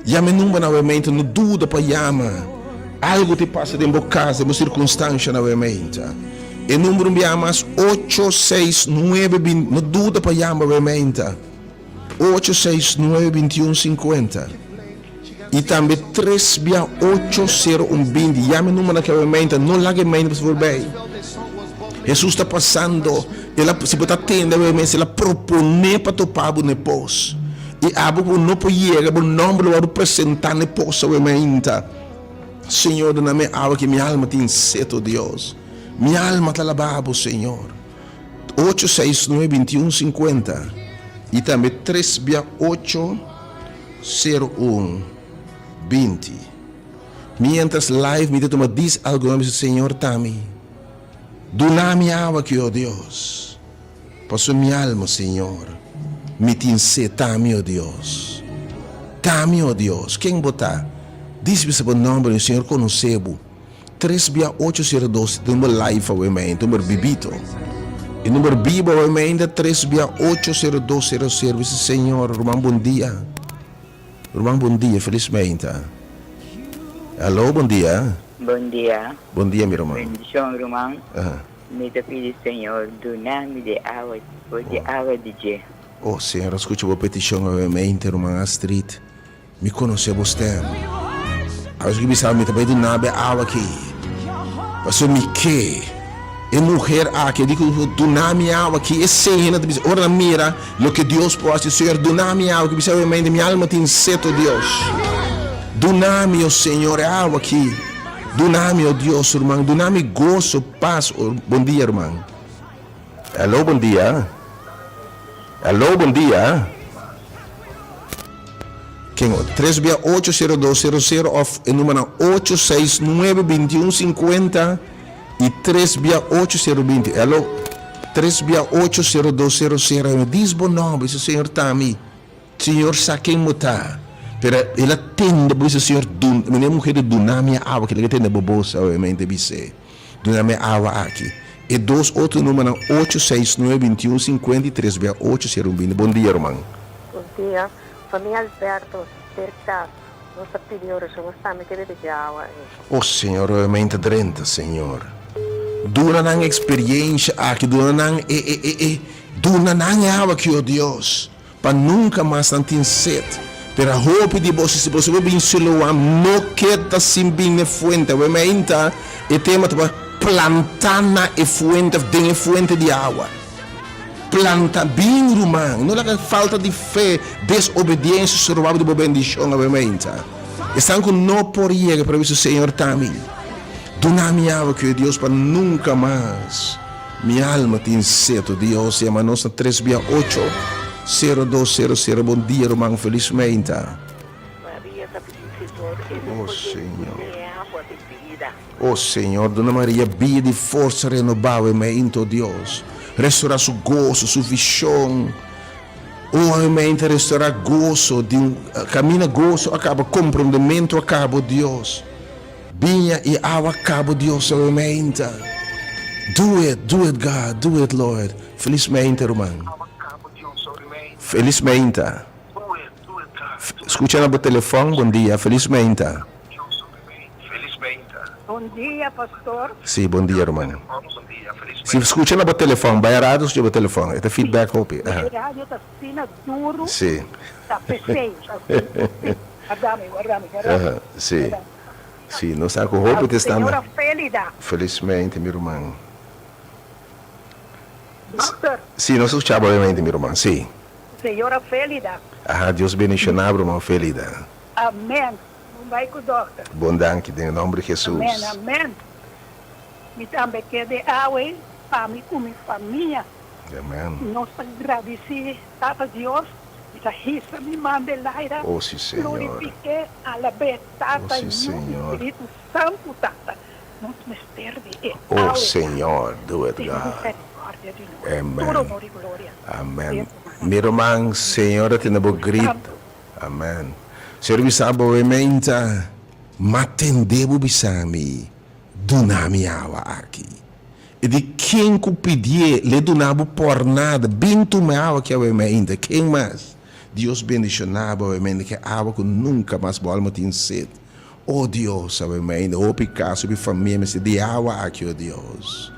Yama e numbernan awe meinta, no duda pa yama. Algo ta pasa den bo cas, den bo circunstancianan awe meinta. E number un biaha mas, ocho, seis, nuebe, bin, no duda pa yama awe meinta. Ocho seis nuebe bintiun sinkuenta i tambe tres bia ocho sero un binti. Yama e numbernan ki awe meinta, no laga e meinta pasa forbei. Hesus ta pasando, el a, si bo ta tende awe meinta, el a proponé pa topa bo na e pos. I abo ku no por yega, bo nòmber lo wòrdu presentá na e pos awe meinta. Señor, duna mi awa ki mi alma tin set, o Dios. Mi alma ta laba bo, Señor. Ocho seis nuebe bintiun sinkuenta i tambe tres bia ocho sero un binti. Mientras live mi ta tuma dis algun a bisa Señor ta mi duna mi awa ki o Dios paso mi alma Señor mi tin sed ta mi o Dios ta mi o Dios ken bo ta dis bisa bo nomber mi Señor conoce bo. Tres bia ocho sero dos e number live awe mainta, number bibito. E number bibo awe mainta tres bia ocho sero dos sero sero. Bisa Señor, ruman bon dia. Ruman bon dia, felis mainta. Hallo, bon dia. Bon dia. Bon dia mi ruman. Bendicion ruman. Aha. Mi ta pidi Señor duna mi di awa, for di awa di dje. Oh Señor a scucha bo peticion awe mainta ruman Astrid. Mi konosé bo stèm. Aos ki bisa mi ta bai duna bo e awa aki, pasobra mi ke. E muher aki a di ku duna mi awa ki e sena ta bisa ora nan mira loke Dios por hasi Señor duna mi awa ki bisa obviamente mi alma tin set o Dios duna mi o Señor e awa ki duna mi o Dios ruman duna mi goso pas o bon dia ruman hello bon dia hello bon dia. Ken o? Tres bia ocho sero dos sero sero of e numernan ocho seis nuebe binti un sinkuenta i tres bia ocho sero binti. Elo, tres bia ocho sero dos sero sero. Mi dis bo nomber, bisa Señor ta mi. Señor sa ken bo ta. Pero el a tende bo bisa Señor dun, mi muher di duna mi e awa aki, el a tende bo bos obviamente bis'é. Duna mi e awa aki. E dos otro numernan ocho seis nuebe binti un sinkuenta i tres bia ocho sero un binti. Bon dia ruman. Bon dia. Famia Alberto, Berta, nos ta pidi oracion, nos tambe ke bebe dje awa ei. Oh Señor, obviamente drenta, Señor. Duna nan experiencia aki, duna nan e, e, e, e, duna nan e awa aki, oh Dios, pa nunca mas nan tin sed. Pero a hopi di boso, si boso por bin Siloam, no keda sin bin n'e fuente. Awe meinta e tema ta pa planta na e fuente of den e fuente di awa. Planta bin ruman, no laga falta di fe, desobediencia stroba bo di bo bendicion awe meinta. Esnan cu no por yega pero bisa Señor ta mi, duna mi awa cu e Dios pa nunca mas mi alma tin seto. Dios yama nos na tres bia ocho, sero dos sero sero. Bon dia ruman, feliz meinta. Maria ta pidi Señor e no Oh por Señor. dune agua di bida. O Señor, duna Maria bida i forsa renobá awe mainta, o Dios. Restorá su goso, su vishon. O awe mainta restorá goso di un kaminda goso a kaba, komprondementu a kaba, o Dios. Biña i awa a kaba, o Dios, awe mainta. Do it, do it, God, do it, Lord. Felis mainta, ruman. Felis mainta. Skucha na bo telefòn, bon dia, felis mainta. Bon dia pastor. Si, bon dia ruman. Si skucha na bo telefòn, bai a radio skucha bo telefòn, e ta feedback hopi. E radio ta asina duru. Si. Ta pesey. Wardami, wardami, wardami. Si, si, nos sa ku hopi ta sta na. Señora Felida. Felismente mi ruman. Doctor. Si, nos skucha bo obviamente mi ruman, si. Señora Felida. Aha, Dios bendiciona bo ruman Felida. Amen. Bon bai ku dokter. Bon danki den e nomber di Jesus. Amen amen mi tambe ke de awe pa mi ku mi famia. Amen. Nos ta gradisi tata Dios mi ta hisa mi man den laira Oh si Señor. glorifike alab'e tata Oh si yu Señor. spiritu santu tata nos mester di e Oh awe tata Señor do it ten God. misericordia di nos tur Amen. honor y gloria Amen. sea ku Mi ruman Señor a tene bo Spiritu grito. Santu. Amen. Señor bisa bo e meinta, Ma tende bo bisa mi, duna mi awa aki. E di ken ku pidié, l'e duna bo por nada. Bin tuma e awa aki awe meinta. Ken mas? Dios bendishoná bo awe meinta ku e awa ku nunka mas bo alma tin set. O Dios, awe meinta, hopi kas, hopi famia mester di e awa aki, o Dios.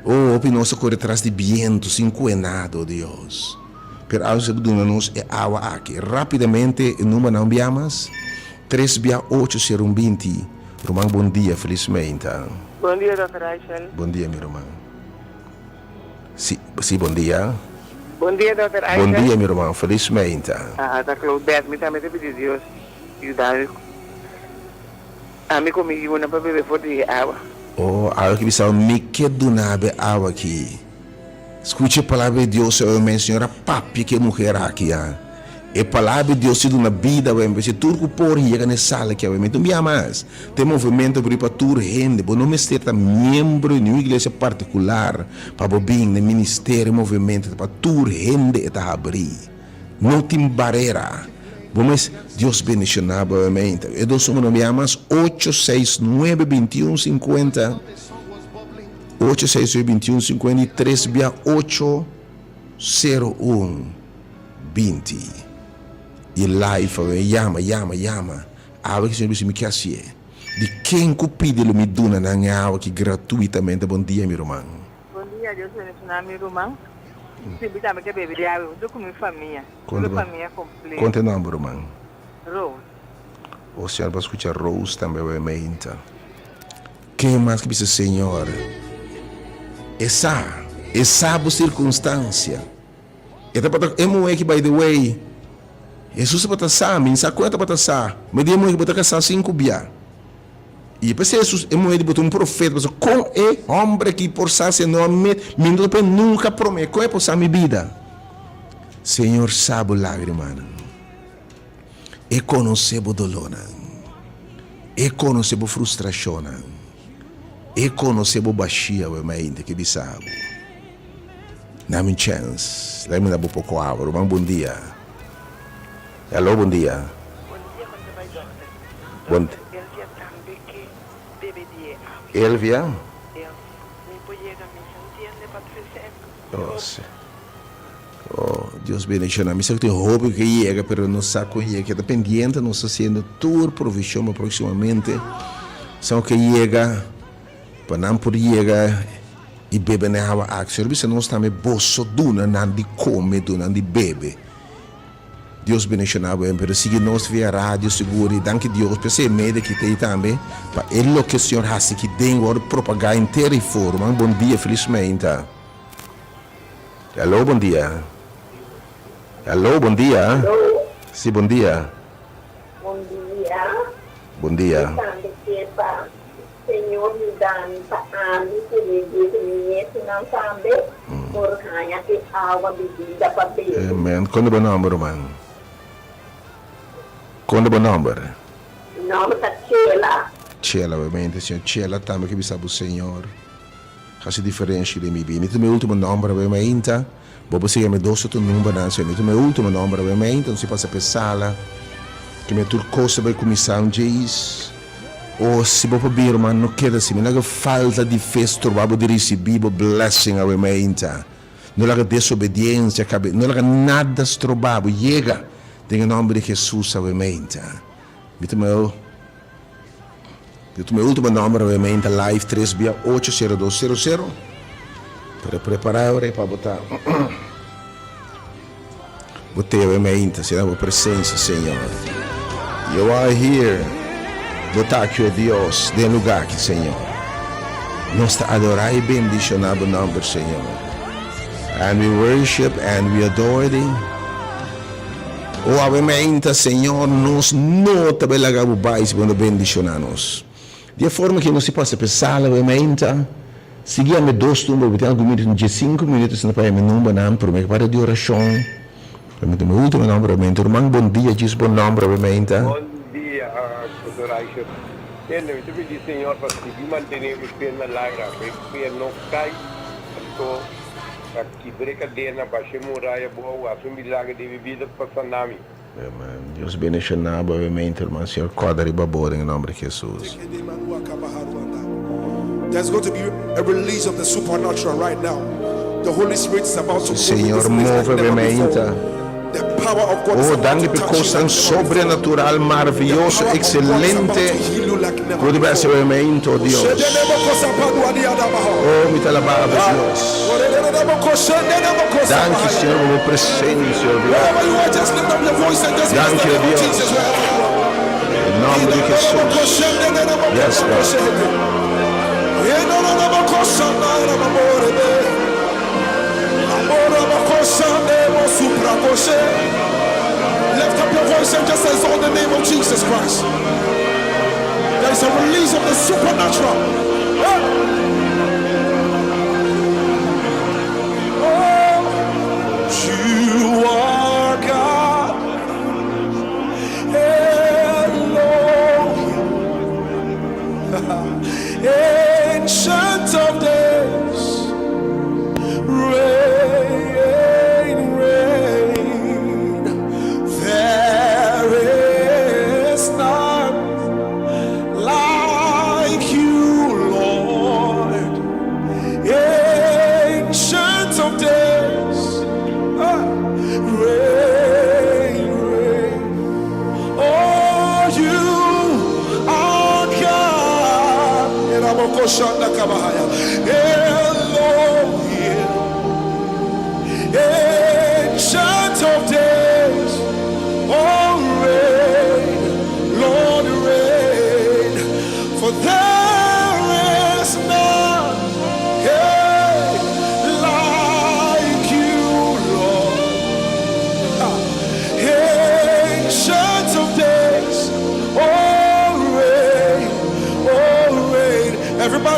O, hopi nos a kore tras di bientu sin kue nada, o Dios. Pero awe bo duna nos e awa aki. Rapidamente e numbernan un bia mas, tres bia ocho sero un binti. Ruman bon dia, felis meinta. Bon dia Dòkter Aishel. Bon dia mi ruman. Si, si bon dia. Bon dia Dòkter Aishel. Bon dia mi ruman, felis meinta. Aha, ta Claudette, mi tambe ta pidi Dios yuda mi, ami ku mi yunan pa bebe for di e awa. Oh, awe ki bisa mi ke duna bo e awa aki. Scucha e palabra di Dios awe men Señor a papia cu e muher aki ya. E palabra di Dios ta duna bida awe men pasobra tur cu por yega na e sala aki awe men ta un bia mas. Ta e movimento abri pa tur hende. Bo no mester ta miembro di niun iglesia particular pa bo bin na e ministerio e movimento ta pa tur hende e ta habri. No tin barera. Bo mes Dios bendiciona bo awe men. E dos numero un bia mas ocho seis nuebe bintiun cincuenta. Ocho seis ocho binti un sinkuenta i tres bia ocho sero un binti i life awe yama yama yama awe ki señor bisa mi ke hasié di ken ku pidi lo mi duna nan e awa aki gratuitamente bon dia mi ruman. Bon dia Dios bendiciona mi ruman si mi tambe ke bebe di awe hunto ku mi famia tur famia completo. Konta e nomber ruman. Rose. O señor bo a skucha Rose tambe awe meinta. Ken mas ki bisa Señor? E sa. E sa bo sirkunstansia. E tabata e muhé ki by the way, Hesus tabata sa, mi sa ku e tabata sa, ma di e muhé ki bo ta kasá sinku bia. I p'esei Hesus, e muhé di bo ta un profeta, pasobra kon e hòmber aki por sa si e no a met, mi no ta p'e nunka promé, kon e por sa mi bida? Señor sa bo lágrimanan. E konosé bo dolónan. E konosé bo frustrashonnan. E konosé bo bashia, awe mainta ke bisa bo. Dame un chèns. Laga mi da bo poko awa. Ruman, bon dia. Hello, bon dia. Bon dia, kon ta bai dòkter? Bon. Dòkter, Elvia tambe ke bebe di e awa. Elvia? Elvia. Mi por yega misa ntiende pa trese e Oh, si. Oh, Dios bendiciona. Mi sa cu tin hopi cu ke yega, pero no sa con yega. Keda pendiente, nos ta haciendo tur provision pa proximamente esnan cu ke yega, pa nan por yega y bebe na e awa aki. Señor bisa nos tambe, boso duna nan di come, duna nan di bebe. Dios bendiciona bo, pero sigui nos via radio sigur y danki Dios p'esey e medio aki ta ey tambe pa e loke Señor haci aki den worde propaga henter y forma. Bon dia, feliz meinta. Hello, bon dia. Hello, bon dia. Hello. Si, bon dia. Bon dia. Bon dia. Mi tambe ke pa Señor yuda mi pa ami ku mi yu ku mi nietunan tambe por haña e awa di bida pa bebe. Amen. Kon ta bo nòmber, ruman? Kon ta bo nòmber? Mi nòmber ta Chela. Chela, obviamente, señor. Chela tambe ke bisa bo Señor. Hasi diferensha den mi bida. Mi ta mi ultimo nomber awe mainta. Bo por sigui mi dos otro numbernan si. Mi ta mi ultimo nomber awe mainta. Nos a pasa pa e sala. Ke mi tur kos ta bai kuminsá un djeis. O si bo por bin ruman no keda así. Mi laga falta di fe stroba bo di risibí bo blessing awe mainta. No laga desobediensia kabe. No laga nada stroba bo. Yega den e nomber di Jesus awe mainta. Mi ta mi. Di tu mi ultimo nomber obviamente live 3 bia 8 0 2 0 0 pero prepara ora pa bo ta bo te obviamente asina bo presencia Señor you are here bo ta aki o Dios den lugar aki Señor nos ta adora y bendiciona bo nomber Señor and we worship and we adore thee. O awe meinta, Señor, nos no ta bay laga bo bay si bo no bendiciona nos. Di e forma ki nos si pasa p'e sala awe meinta, sigui yama e dos tumba, bo tin algun minuto, un diesinku minuto asina pa yama e numbernan, prome ku para di oracion, prome ku mi ultimo nomber awe meinta. Ruman, bon dia, djis bo nomber awe meinta. Bon dia, Pastor Aisha. Tende, mi ta pidi Señor pa sigui mantene mi fe na laira, pa e fe no cay, anto Pa kibr'é kadena, bash'é muraya bo a wak un milager den mi bida pa sana mi. Amen. Dios bendiciona bo obviamente hermano. Señor corda riba bo den e nomber di Jesus. There's going to be a release of the supernatural right now. The Holy Spirit is about to Si move in Señor this place like move never obviamente. before. The power of God is Oh, about danki to p'e touch you cosnan like never before. sobrenatural, The maravilloso, power of God is about excelente to heal you like never cu bo ta haci before. obviamente, oh Dios. Oh, mi ta alaba bo, Dios. Danki, Señor, pa bo presencia, oh Dios. Wherever you are, just lift up your voice and just bless Danki, the oh name of Dios. Jesus wherever you are. Den nomber di Jesus. Yes, God. Lift up your voice and just exalt the name of Jesus Christ. There is a release of the supernatural. Hey. Oh, you are God. Elohim. Ancient of days. Reign, reign. There is none like you, Lord.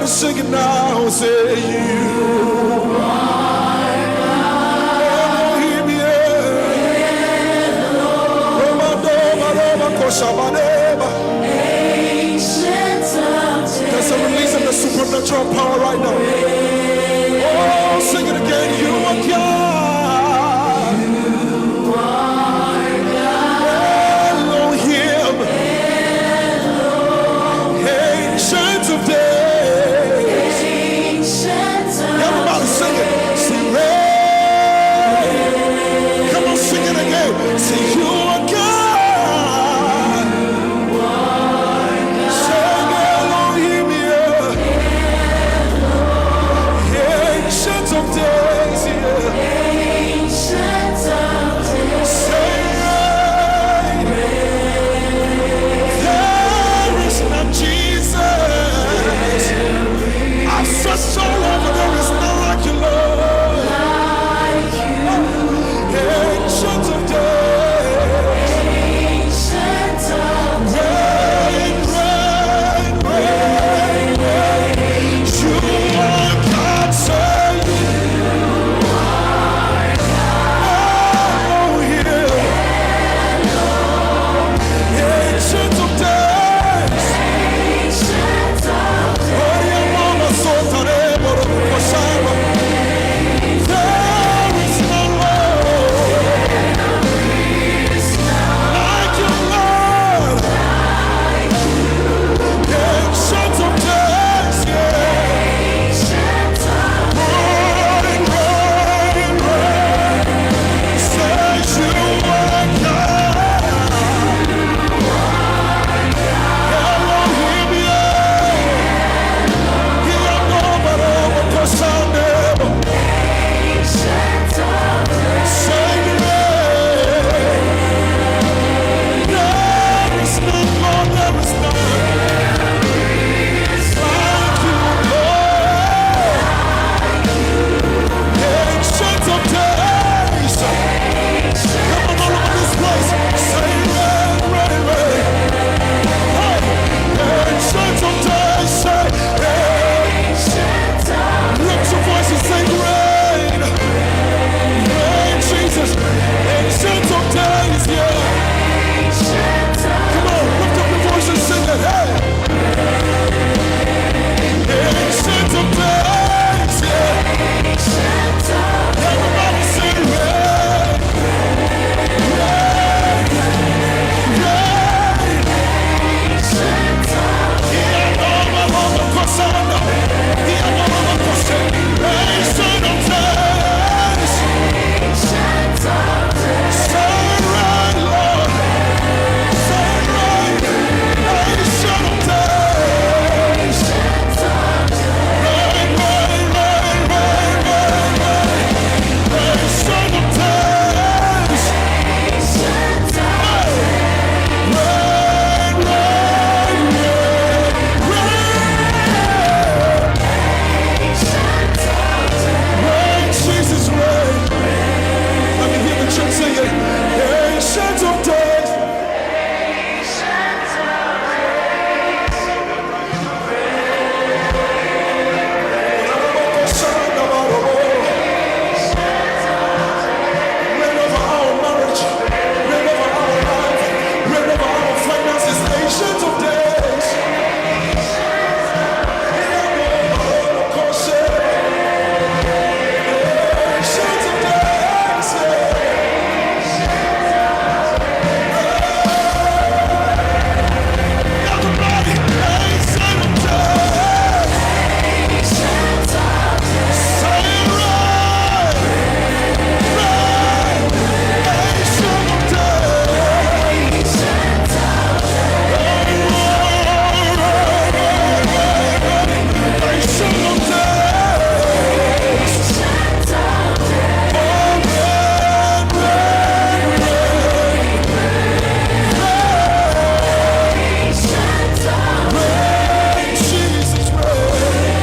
Everybody sing it now. Say you are Elohim, yeah. Roma, Doma, Roma, Koshabaneba. There's a release of the supernatural power right now. Oh, sing it again. You are God. You are God. Elohim. Ancient of days. Everybody sing it. Sing rain. Come on, sing it again. Say you are God. Sing Elohim, yeah. Ancient of days, yeah. Say there is none Jesus. I've searched all over, there is none like you, Lord. Ancient of days. Reign, reign, reign, reign. You are God, say Elohim. Ancient of days. There is no Lord like you, Lord. Ancient of days, yeah. Reign, reign, reign. Say you are God. Elohim, yeah. There is none, Lord, there is none like you, Lord. Ancient of days. Come on, all over this place. Say, reign, reign, reign. Hey, ancient of days. Say, hey. Lift your voice and say, reign. Reign, Jesus. Ancient of days, yeah. Come on, lift up your voice and sing it. Hey. Ancient of days, yeah. Everybody sing, reign, reign, reign. Ancient of days. Say reign, Lord. Say reign. Ancient of days. Reign, reign, reign, reign, reign, reign. Ancient of days. Hey. Reign, reign, reign, reign. Reign, Jesus, reign. Let me hear the church sing it. Ancient of days. Reign over our marriage, reign over our life, reign over our finances, ancient of days. Ancient of days, yeah. Everybody, ancient of days. Say reign, reign, ancient of days. Ancient of days. Oh, reign, reign, reign, reign, Jesus, reign.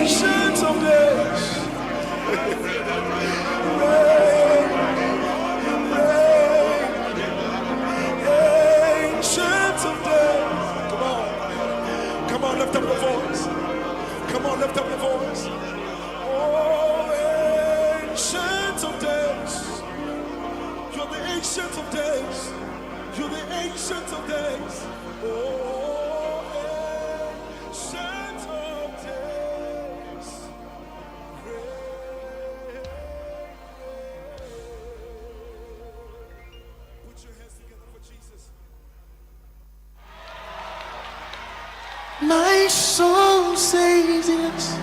Ancient of days. Reign, reign, ancient of days. Ancient of Days. You're the Ancient of Days. You're the Ancient of Days. Oh, Ancient of Days. Pray. Put your hands together for Jesus. My soul says yes,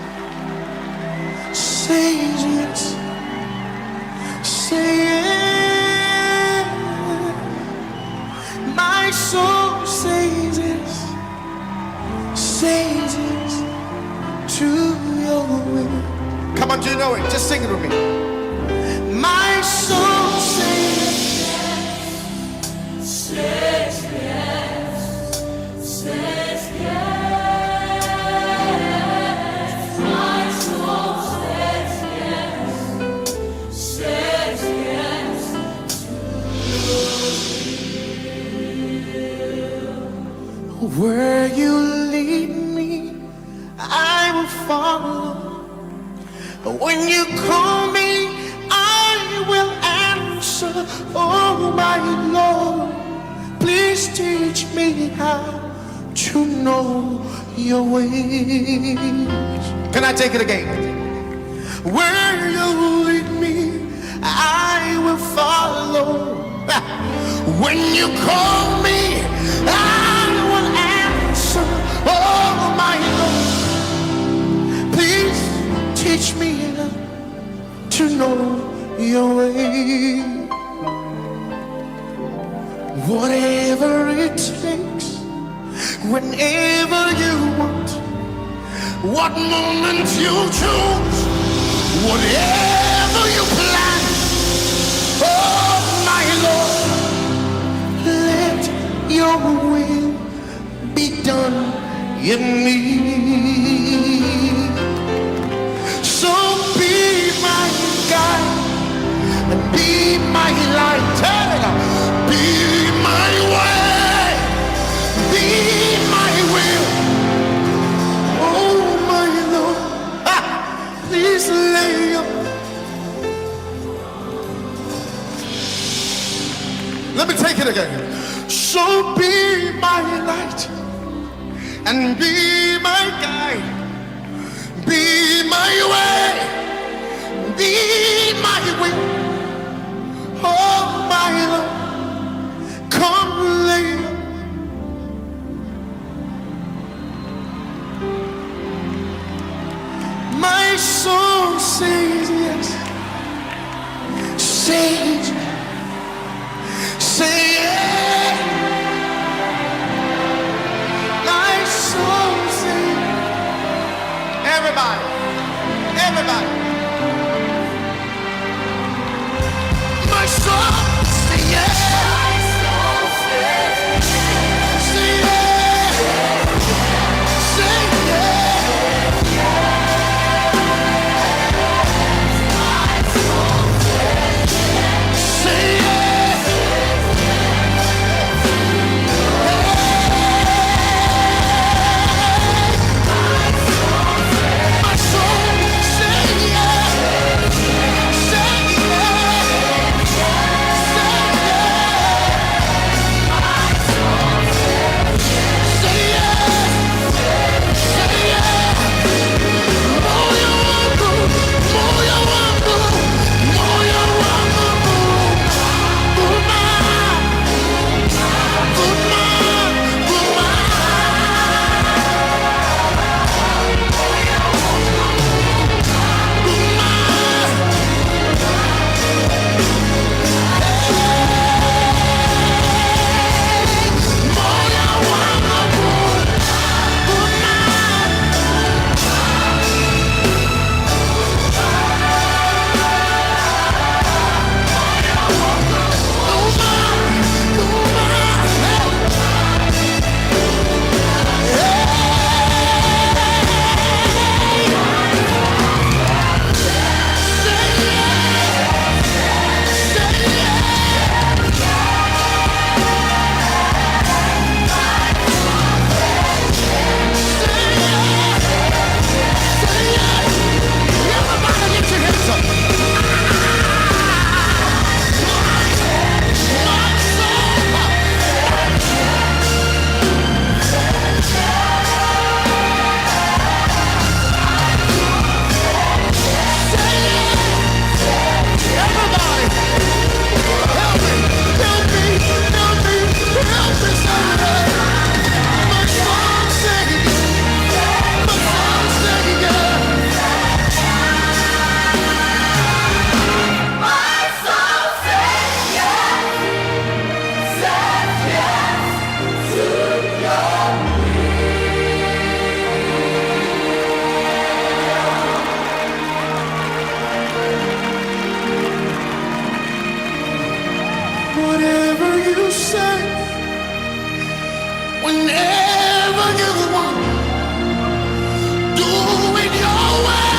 says yes, say yes. My soul says yes, says yes to your will. Come on, do you know it? Just sing it with me. My soul says Says yes, says yes. My soul says yes, says yes. Where you lead me, I will follow. When you call me, I will answer. Oh, my Lord, please teach me how to know your ways. Can I take it again? Where you lead me, I will follow. When you call me, I will answer. Oh, my Lord, please teach me to know your way. Whatever it takes, whenever you want, what moment you choose, whatever you plan, oh my Lord, let your will be done in me. So be my guide and be my light. Hey, be my way, be my will. Oh my Lord, ah, please lay your. Let me take it again. So be my light and be my guide, be my way, be my will. Oh my Lord, come lay. My soul says yes, says, say yes. My soul says, everybody, everybody. My soul say yes. Say yes. Say yes. Say yes. My soul Doing your will.